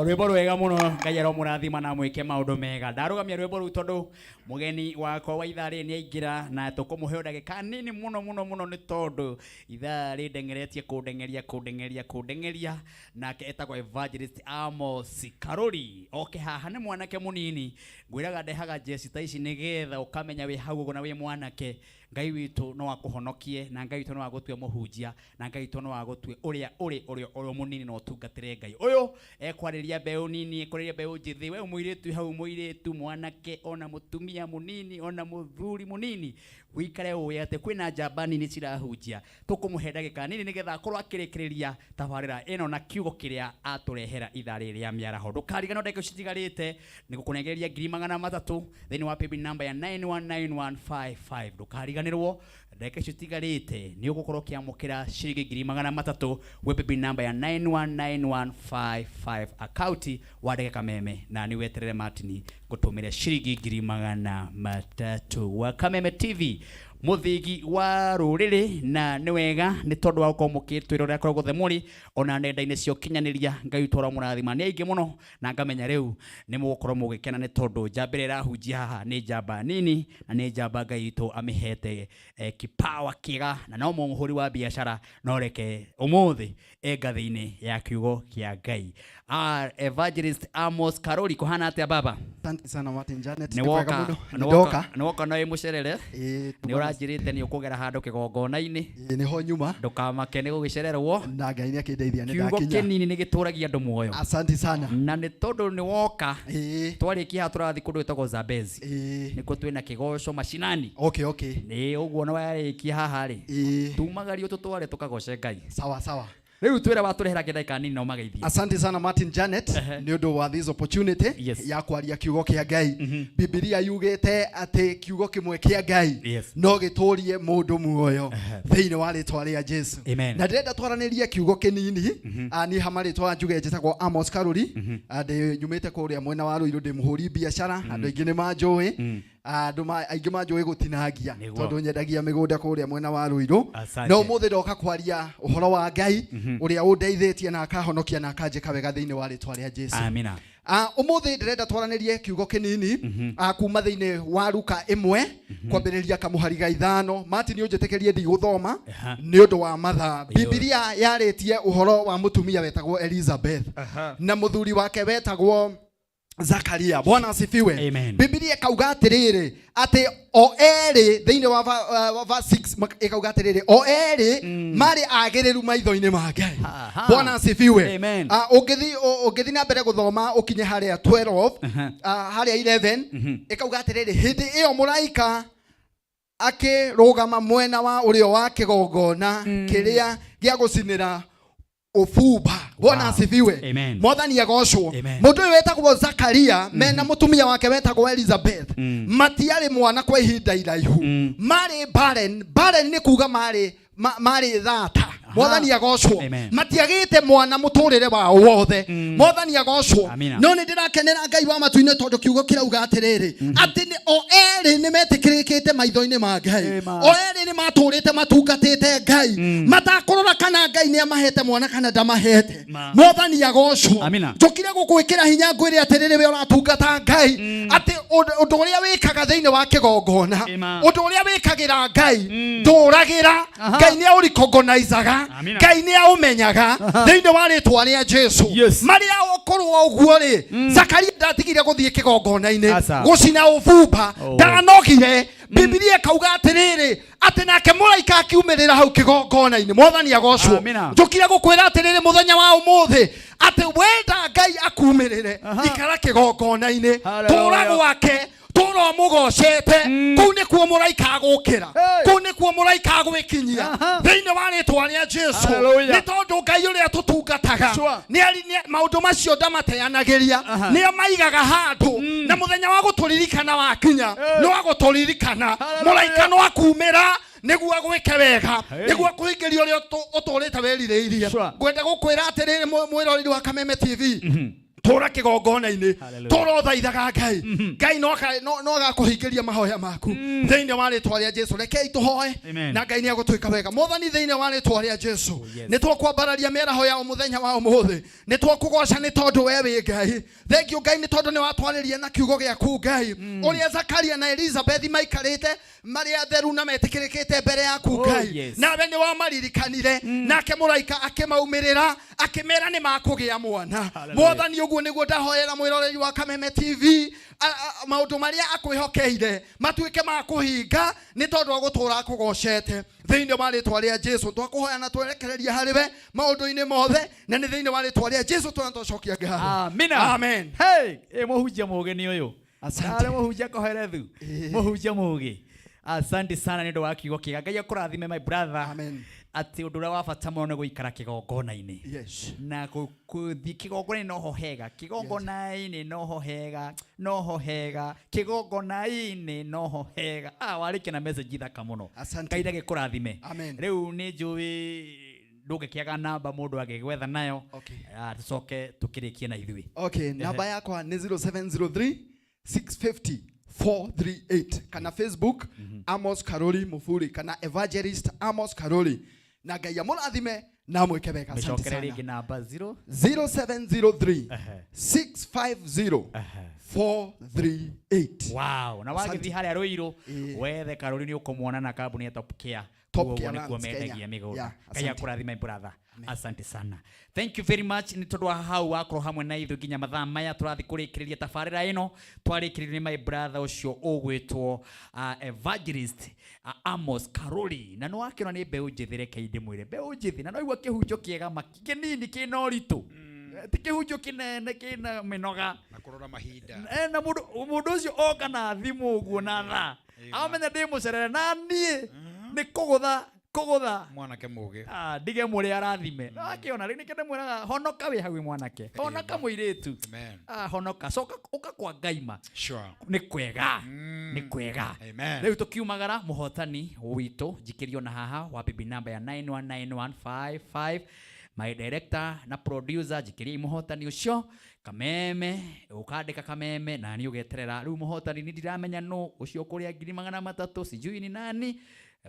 Rwĩmbo rwega mũno, Ngai aromũrathima na mwĩke maũndũ mega. Ndarũgamia rwĩmbo rũu tondũ mũgeni wakwa wa ithaa rĩrĩ nĩaingĩra na tũkũmũhe ndagĩka nini mũno mũno mũno nĩ tondũ ithaa rĩndengeretie kũndengeria kũndengeria kũndengeria. Nake etagwo Evangelist Amos Karuri, oke haha nĩ mwanake mũnini, ngwĩraga ndehaga jeci ta ici nĩgetha ũkamenya wĩ hau ũguo na wĩ mwanake. Ngai witũ no akũhonokie na Ngai witũ no agũtue mũhunjia na Ngai witũ no agũtue ũrĩa ũrĩ ũrĩa ũrĩa mũnini na ũtungatĩre Ngai. Ũyũ ekwarĩria mbeũ nini, ekwarĩria mbeũ njĩthĩ, we mũirĩtu hau, mũirĩtu, mwanake, ona mũtumia mũnini, ona mũthuri mũnini, wikare ũĩ atĩ kwĩna njamba nini cirahunjia. Tũkũmũhe ndagĩka nini nĩgetha akorwo akĩrĩkĩrĩria tabarĩra ĩno na kiugo kĩrĩa atũrehera ithaa rĩrĩ rĩa mĩaraho. Ndũkariganĩrwo ndagĩka ici citigarĩte nĩ gũkũnengereria 300,000 thĩinĩ wa paybill number ya 919155. Ndũkariganĩrwo ndagĩka ici citigarĩte nĩ ũgũkorwo ũkĩamũkĩra ciringi 300,000 gwĩ paybill number ya 919155 akaunti wandĩke Kameme na nĩ weterere Martin ngũtũmĩre ciringi 300,000 wa Kameme TV mũthigi wa rũrĩrĩ. Na nĩ wega nĩ tondũ wa gũkorwo mũkĩtwĩrorera kũrĩa guothe mũrĩ ona nenda-inĩ cia ũkinyanĩria. Ngai witũ aramũrathima nĩ aingĩ mũno na ngamenya rĩu nĩ mũgũkorwo mũgĩkena nĩ tondũ njamba ĩrĩa ĩrahunjia haha nĩ njamba nini na nĩ njamba Ngai witũ amĩhete kipawa kĩega na no mũhũri wa biacara no reke ũmũthĩ e ngathĩ-inĩ ya kiugo kĩa Ngai. Evangelist Amos Karori, kũhana atĩa baba? Asante sana Martin Janet. Nĩ Nĩ kwega woka mũno. nĩ Nĩ woka ndoka. nĩ woka na wĩ mũcerere. Ĩĩ, nĩ ũranjĩrĩte nĩ ũkũgera handũ kĩgongona-inĩ. Ĩĩ, nĩho nyuma. Ndũkamake nĩ gũgĩcererwo. Na Ngai nĩ akĩndeithia nĩ kiugo ndakinya. kĩnini nĩ gĩtũragia andũ muoyo. Asante sana. Na nĩ tondũ nĩ woka twarĩkia haha tũrathiĩ kũndũ gwĩtagwo Zambezi nĩkuo twĩna kĩgoco macinani. Okay, okay. Nĩ ũguo na warĩkia haha rĩ tumagario tũtware tũkagoce Ngai. Sawa sawa. Rĩu twĩre watũrehera kĩndagĩka nini na ũmageithie. Asante sana Martin Janet nĩ ũndũ wa this opportunity ya kwaria kiugo kĩa Ngai. Bibilia yugĩte atĩ kiugo kĩmwe kĩa Ngai no gĩtũrie mũndũ muoyo thĩinĩ wa rĩtwa rĩa Jesu. Amen. Na ndĩrenda twaranĩrie kiugo kĩnini. Niĩ hama rĩtwa njuge njĩtagwo Amos Karuri. Ndĩ nyumĩte kũrĩa mwena wa Ruiru, ndĩ mũhũri biacara, andũ aingĩ nĩ manjũĩ. Andũ aingĩ manjũĩ gũtinangia Nĩguo. tondũ nyendagia mĩgũnda kũrĩa mwena wa Ruiru. Asante. No ũmũthĩ ndoka kwaria ũhoro wa Ngai ũrĩa ũndeithĩtie na akahonokia na akanjĩka wega thĩinĩ wa rĩtwa rĩa Jesu. Amina. Ũmũthĩ ndĩrenda twaranĩrie kiugo kĩnini kuma thĩinĩ wa Luka 1 kwambĩrĩria kamũhari ga 5. Martin ũnjĩtĩkĩrie ndigũthoma nĩ ũndũ wa mathaa. Bibilia yarĩtie ũhoro wa mũtumia wetagwo Elizabeth na mũthuri wake wetagwo Zakaria. Bwana asifiwe. Amen. Bibilia ĩkauga atĩrĩrĩ atĩ o erĩ thĩinĩ wa verse 6 ĩkauga atĩrĩrĩ o erĩ marĩ agĩrĩru maitho-inĩ ma Ngai. Bwana asifiwe. Amen. Ũngĩthiĩ na mbere gũthoma ũkinye harĩa 12, harĩa 11, ĩkauga atĩrĩrĩ hĩndĩ ĩyo mũraika akĩrũgama mwena wa ũrĩo wa kĩgongona kĩrĩa gĩa gũcinĩra ũbumba. Bwana asifiwe. Amen. Mwathani agocwo. Amen. Mũndũ ũyũ wetagwo Zakaria mena mũtumia wake wetagwo Elizabeth matiarĩ mwana kwa ihinda iraihu. Marĩ barren. Barren nĩ kuga marĩ thata. Mwathani agocwo. Amen. Matiagĩte mwana mũtũrĩre wao wothe. Mwathani agocwo. Amina. No nĩ ndĩrakenera Ngai wa matu-inĩ tondũ kiugo kĩrauga atĩrĩrĩ atĩ o erĩ nĩ metĩkĩrĩkĩte maitho-inĩ ma Ngai. O erĩ nĩ matũrĩte matungatĩte Ngai matakũrora kana Ngai nĩ amahete mwana kana ndamahete. Mwathani agocwo. Amina. Njũkire gũgwĩkĩra hinya ngwĩre atĩrĩrĩ we ũratungata Ngai atĩ ũndũ ũrĩa wĩkaga thĩinĩ wa kĩgongona, ũndũ ũrĩa wĩkagĩra Ngai ndũragĩra. Ngai nĩ aũrecognizaga, Amina. Ngai nĩ aũmenyaga thĩinĩ wa rĩtwa rĩa Jesu. Marĩa okorwo ũguo rĩ, Zakaria ndatigire gũthiĩ kĩgongona-inĩ Aca. gũcina ũbumba, Oh. ndanogire. Bibilia ĩkauga atĩrĩrĩ atĩ nake mũraika akiumĩrĩra hau kĩgongona-inĩ. Mwathani agocwo. Amina. Njũkire gũkwĩra atĩrĩrĩ mũthenya wa ũmũthĩ atĩ wenda Ngai akumĩrĩre, ikara kĩgongona-inĩ, tũra gwake, tũra ũmũgocete. Kũu nĩkuo mũraika agũkĩra, kũu nĩkuo mũraika agwĩkinyia thĩinĩ wa rĩtwa rĩa Jesu. Hallelujah. Nĩ tondũ Ngai ũrĩa tũtungataga nĩ maũndũ macio ndamateanagĩria, nĩo maigaga handũ, na mũthenya wa gũtũririkana wakinya nĩ wa gũtũririkana. Mũraika no akumĩra nĩguo agwĩke wega, nĩguo akũhingĩrie ũrĩa ũtũrĩte wĩrirĩirie. Ngwenda gũkwĩra atĩrĩrĩ mwĩroreri wa Kameme TV, tũra kĩgongona-inĩ, tũra ũthaithaga Ngai. Ngai no agakũhingĩria mahoya maku thĩinĩ wa rĩtwa rĩa Jesu. Rekei tũhoe Amen. na Ngai nĩ agũtwĩka wega. Mwathani, thĩinĩ wa rĩtwa rĩa Jesu nĩ tũkwambararia mĩaraho ya mũthenya wa ũmũthĩ, nĩ tũkũgoca nĩ tondũ we wĩ Ngai. Thank you Ngai nĩ tondũ nĩ watwarĩria na kiugo gĩaku Ngai ũrĩa Zakaria na Elizabeth maikarĩte marĩ atheru na metĩkĩrĩkĩte mbere yaku Ngai. Nawe nĩ wamaririkanire, nake mũraika akĩmaumĩrĩra akĩmera nĩ makũgĩa mwana. Hallelujah. Mwathani, ũguo Ũguo nĩguo ndahoera mwĩroreri wa Kameme TV, maũndũ marĩa akwĩhokeire matuĩke ma kũhinga nĩ tondũ wa gũtũũra akũgocete. Thĩinĩ wa rĩtwa rĩa Jesu twakũhoya na twerekereria harĩ we maũndũ-inĩ mothe, na nĩ thĩinĩ wa rĩtwa rĩa Jesu twana twacokia ngatho. Amina. Amen. Hey, ĩ mũhunjia mũũgĩ nĩ ũyũ. Asante. Arĩ mũhunjia koherethu. Mũhunjia mũũgĩ. Asante sana nĩ ũndũ wa kiugo kĩega. Ngai akũrathime my brother. Amen. Atĩ ũndũ ũrĩa wa bata mũno nĩ gũikara kĩgongona-inĩ. Yes. Na gũthiĩ kĩgongona-inĩ noho hega. Kĩgongona-inĩ noho hega. Noho hega. Kĩgongona-inĩ noho hega. Ah, warĩkia na message thaka mũno. Asante. Ngai ndagĩkũrathime. Amen. Rĩu nĩ njũĩ ndũngĩkĩaga namba mũndũ angĩgwetha nayo. Okay. Ah, tũcoke tũkĩrĩkie na ithuĩ. Okay, namba yakwa nĩ 0703 650 438 kana Facebook Amos Karori Mufuri kana Evangelist Amos Karori, na Ngai amũrathime na amwĩke wega. Asante Mĩcokere sana. rĩngĩ namba 0 0703 650 438. Wow, na Asante. wagĩthiĩ harĩa Rũirũ wethe Karori nĩ ũkũmuona na kambuni ya Top Care. Top Kuo Care ũguo nĩkuo Lands Kenya. mendagia mĩgũnda. Yeah, Ngai asante. akũrathime brother. Asante sana. Thank you very much nĩ tondũ wa hau wakorwo hamwe na ithuĩ nginya mathaa maya tũrathiĩ kũrĩkĩrĩria tabarĩra ĩno. Twarĩkĩrĩrio nĩ my brother ũcio ũgwĩtwo Evangelist Amos Karori, na nĩ wakĩona nĩ mbeũ njĩthĩ, reke ndĩmwĩre mbeũ njĩthĩ, na no igua kĩhunjo kĩega kĩnini kĩna ũritũ, ti kĩhunjo kĩnene kĩna mĩnoga na kũrora mahinda. Na mũndũ ũcio oka na thimũ ũguo na thaa amenya ndĩ mũcerere na niĩ nĩ kũgũtha kũgũtha mwanake mũgĩ. Ah, ndige mũrĩ arathime. Akĩona rĩu nĩkĩo ndĩmwĩraga honoka wĩ hau wĩ mwanake, honoka mũirĩtu. Amen. Ah, honoka, coka ũka kwa Ngaima. Sure. Nĩ kwega, nĩ kwega. Amen. Rĩu tũkiumagara mũhotani witũ njikĩrio na haha wa bibi namba ya 919155, my director na producer njikĩriai mũhotani ũcio kameme, ũkandĩka kameme na niĩ ũgeterera. Rĩu mũhotani nĩ ndiramenya nũ ũcio kũrĩa ngiri magana matatũ, sijui ni nani,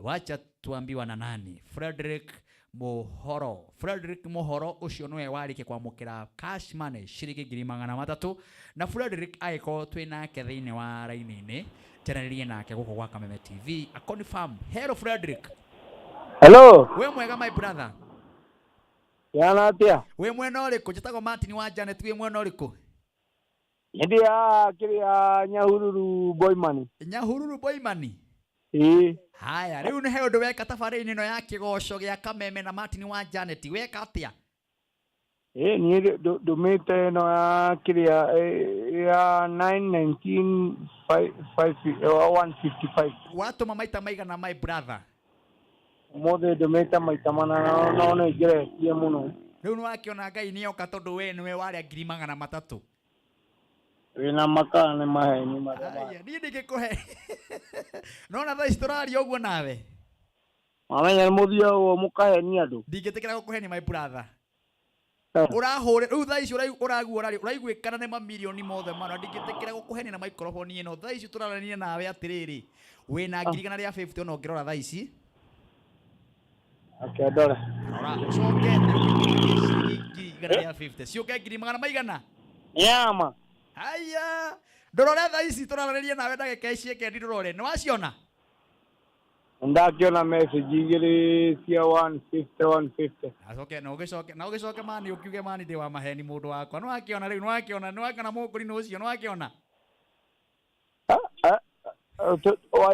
wacha tuambiwa na nani. Frederick Muhoro, Frederick Muhoro ũcio nĩwe warĩkia kwamũkĩra cash money ciringi ngiri magana matatũ, na Frederick agĩkorwo twĩ nake thĩinĩ wa raini-inĩ, njaranĩrie nake gũkũ gwa Kameme TV aconfirm. Hello Frederick. Hello. We mwega my brother? Yana atia? Wĩ mwena ũrĩkũ? Njĩtagwo Martin wa Janet, wĩ mwena ũrĩkũ? Hindi ya kĩrĩa Nyahururu Boimani. Nyahururu Boimani? Ĩĩ. Haya, rĩu nĩ he ũndũ weka tabarĩra-inĩ ĩno ya kĩgoco gĩa Kameme na Martin wa Janet, weka atĩa? Ĩĩ niĩ ndũmĩte ĩno ya kĩrĩa ya 919 155. Watũma maita maigana my brother? Ũmũthĩ ndũmĩte maita mana no nĩ ngeretie mũno. Rĩu nĩ wakĩona Ngai nĩoka tondũ we nĩwe warĩa ngiri magana matatũ. Wĩna makara nĩ maheni marĩa ma. Aya, niĩ ndingĩkũhe. Nona thaa ici tũraria ũguo nawe. Mamenya nĩ mũthiaga ũguo mũkahenia andũ. Ndingĩtĩkĩra gũkũhenia my brother. Ũrahũre rĩu thaa ici ũraigua ũraria ũraiguĩkana nĩ mamirioni mothe mana, ndingĩtĩkĩra gũkũhenia na microphone ĩno. Thaa ici tũrarania nawe atĩrĩrĩ, wĩna ngiri igana rĩa 50 ona ũngĩrora thaa ici. Okay, ndore. Rora, ũcoke ciringi igana rĩa 50 ciũke ngiri magana maigana. Nyama. Haya, ndorore thaa ici tũraranĩria nawe ndagĩka ici ĩke ndĩrore. Nĩ waciona? Ndakiona message igĩrĩ cia 150 150. Acoke na ũgĩcoke na ũgĩcoke mani ũkiuge mani ndĩ wa maheni mũndũ wakwa. Nĩ wakiona rĩu, nĩ wakiona, nĩ wakiona mũkũrinũ ũcio, nĩ wakiona?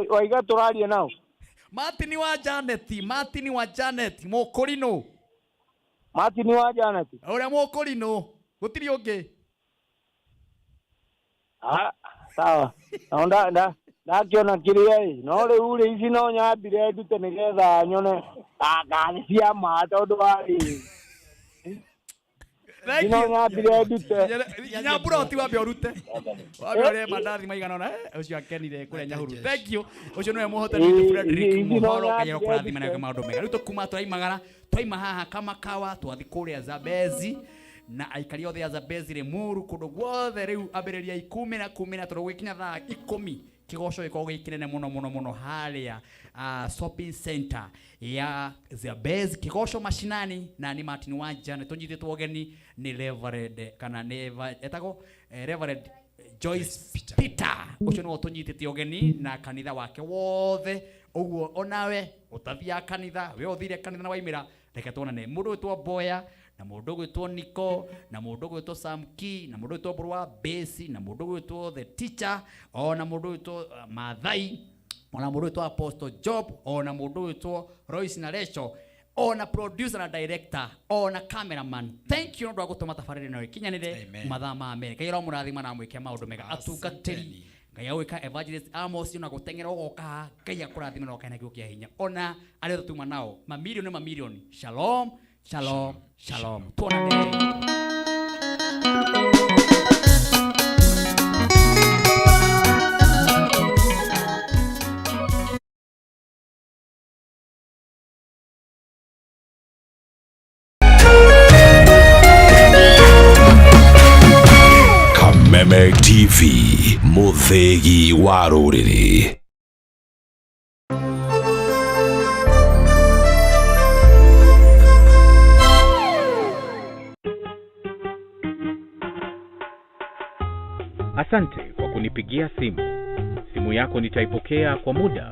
Waiga tũraria nao? Martin wa Janet, Martin wa Janet, mũkũrinũ. Martin wa Janet. Ũrĩa mũkũrinũ, gũtirĩ ũngĩ. Ah, sawa. No nda ndakiona kĩrĩa ĩ, no rĩu rĩ ici no nyambire ndute nĩgetha nyone anga nĩ cia ma tondũ warĩ. Thank No you. nyambire ndute. Nginya mburoti wambe ũrute. Wambe ũrĩe mandathi maigana ũna. Ũcio akenire kũrĩa Nyahururu. Thank you. Ũcio nĩwe mũhotani witũ Frederick Ĩĩ, ici no Muhoro. Ngai nyambire arokũrathima na ndute. maũndũ mega. Rĩu tũkuma tũraimagara, twaima haha Kamakawa twathi kũrĩa Zambezi na aikari othe a Zambezi Limuru kũndũ guothe rĩu ambĩrĩria ikumi na kumi na tondũ gũgĩkinya thaa ikũmi kĩgoco gĩkoragwo gĩ kĩnene mũno mũno mũno harĩa shopping center ya Zambezi kĩgoco mashinani, na nĩ Martin Wanja nĩ tũnyitĩtwo ũgeni nĩ Reverend kana nĩ etagwo Reverend Joyce Peter ũcio nĩwe ũtũnyitĩte ũgeni na kanitha wake wothe. Ũguo onawe ũtathiaga kanitha, we ũthire kanitha na waimĩra, reke tuonane. Mũndũ wĩtwo Mboya Na mũndũ ũgwĩtwo Nico, na mũndũ ũgwĩtwo Sam Key, na mũndũ ũgwĩtwo Mbũrũ wa Base, na mũndũ ũgwĩtwo The Teacher, ona mũndũ ũgwĩtwo Maathai, ona mũndũ ũgwĩtwo Apostle Job, ona mũndũ ũgwĩtwo Royce na Recho, ona producer na director, ona cameraman. Thank you nĩ ũndũ wa gũtũma tabarĩra ĩno ĩkinyanĩre mathaa ma Amerika. Ngai aromũrathima na amwĩke maũndũ mega. Atungatĩri Ngai agwĩka evangelist Amos ona gũteng'era ũgoka haha, Ngai akũrathime na ũkahe na kiugo kĩa hinya. Ona arĩa othe tuma nao mamirioni mamirioni. Shalom, shalom, shalom. Tuonane. Kameme TV, mũthĩgi wa rũrĩrĩ. Asante kwa kunipigia simu. Simu yako nitaipokea kwa muda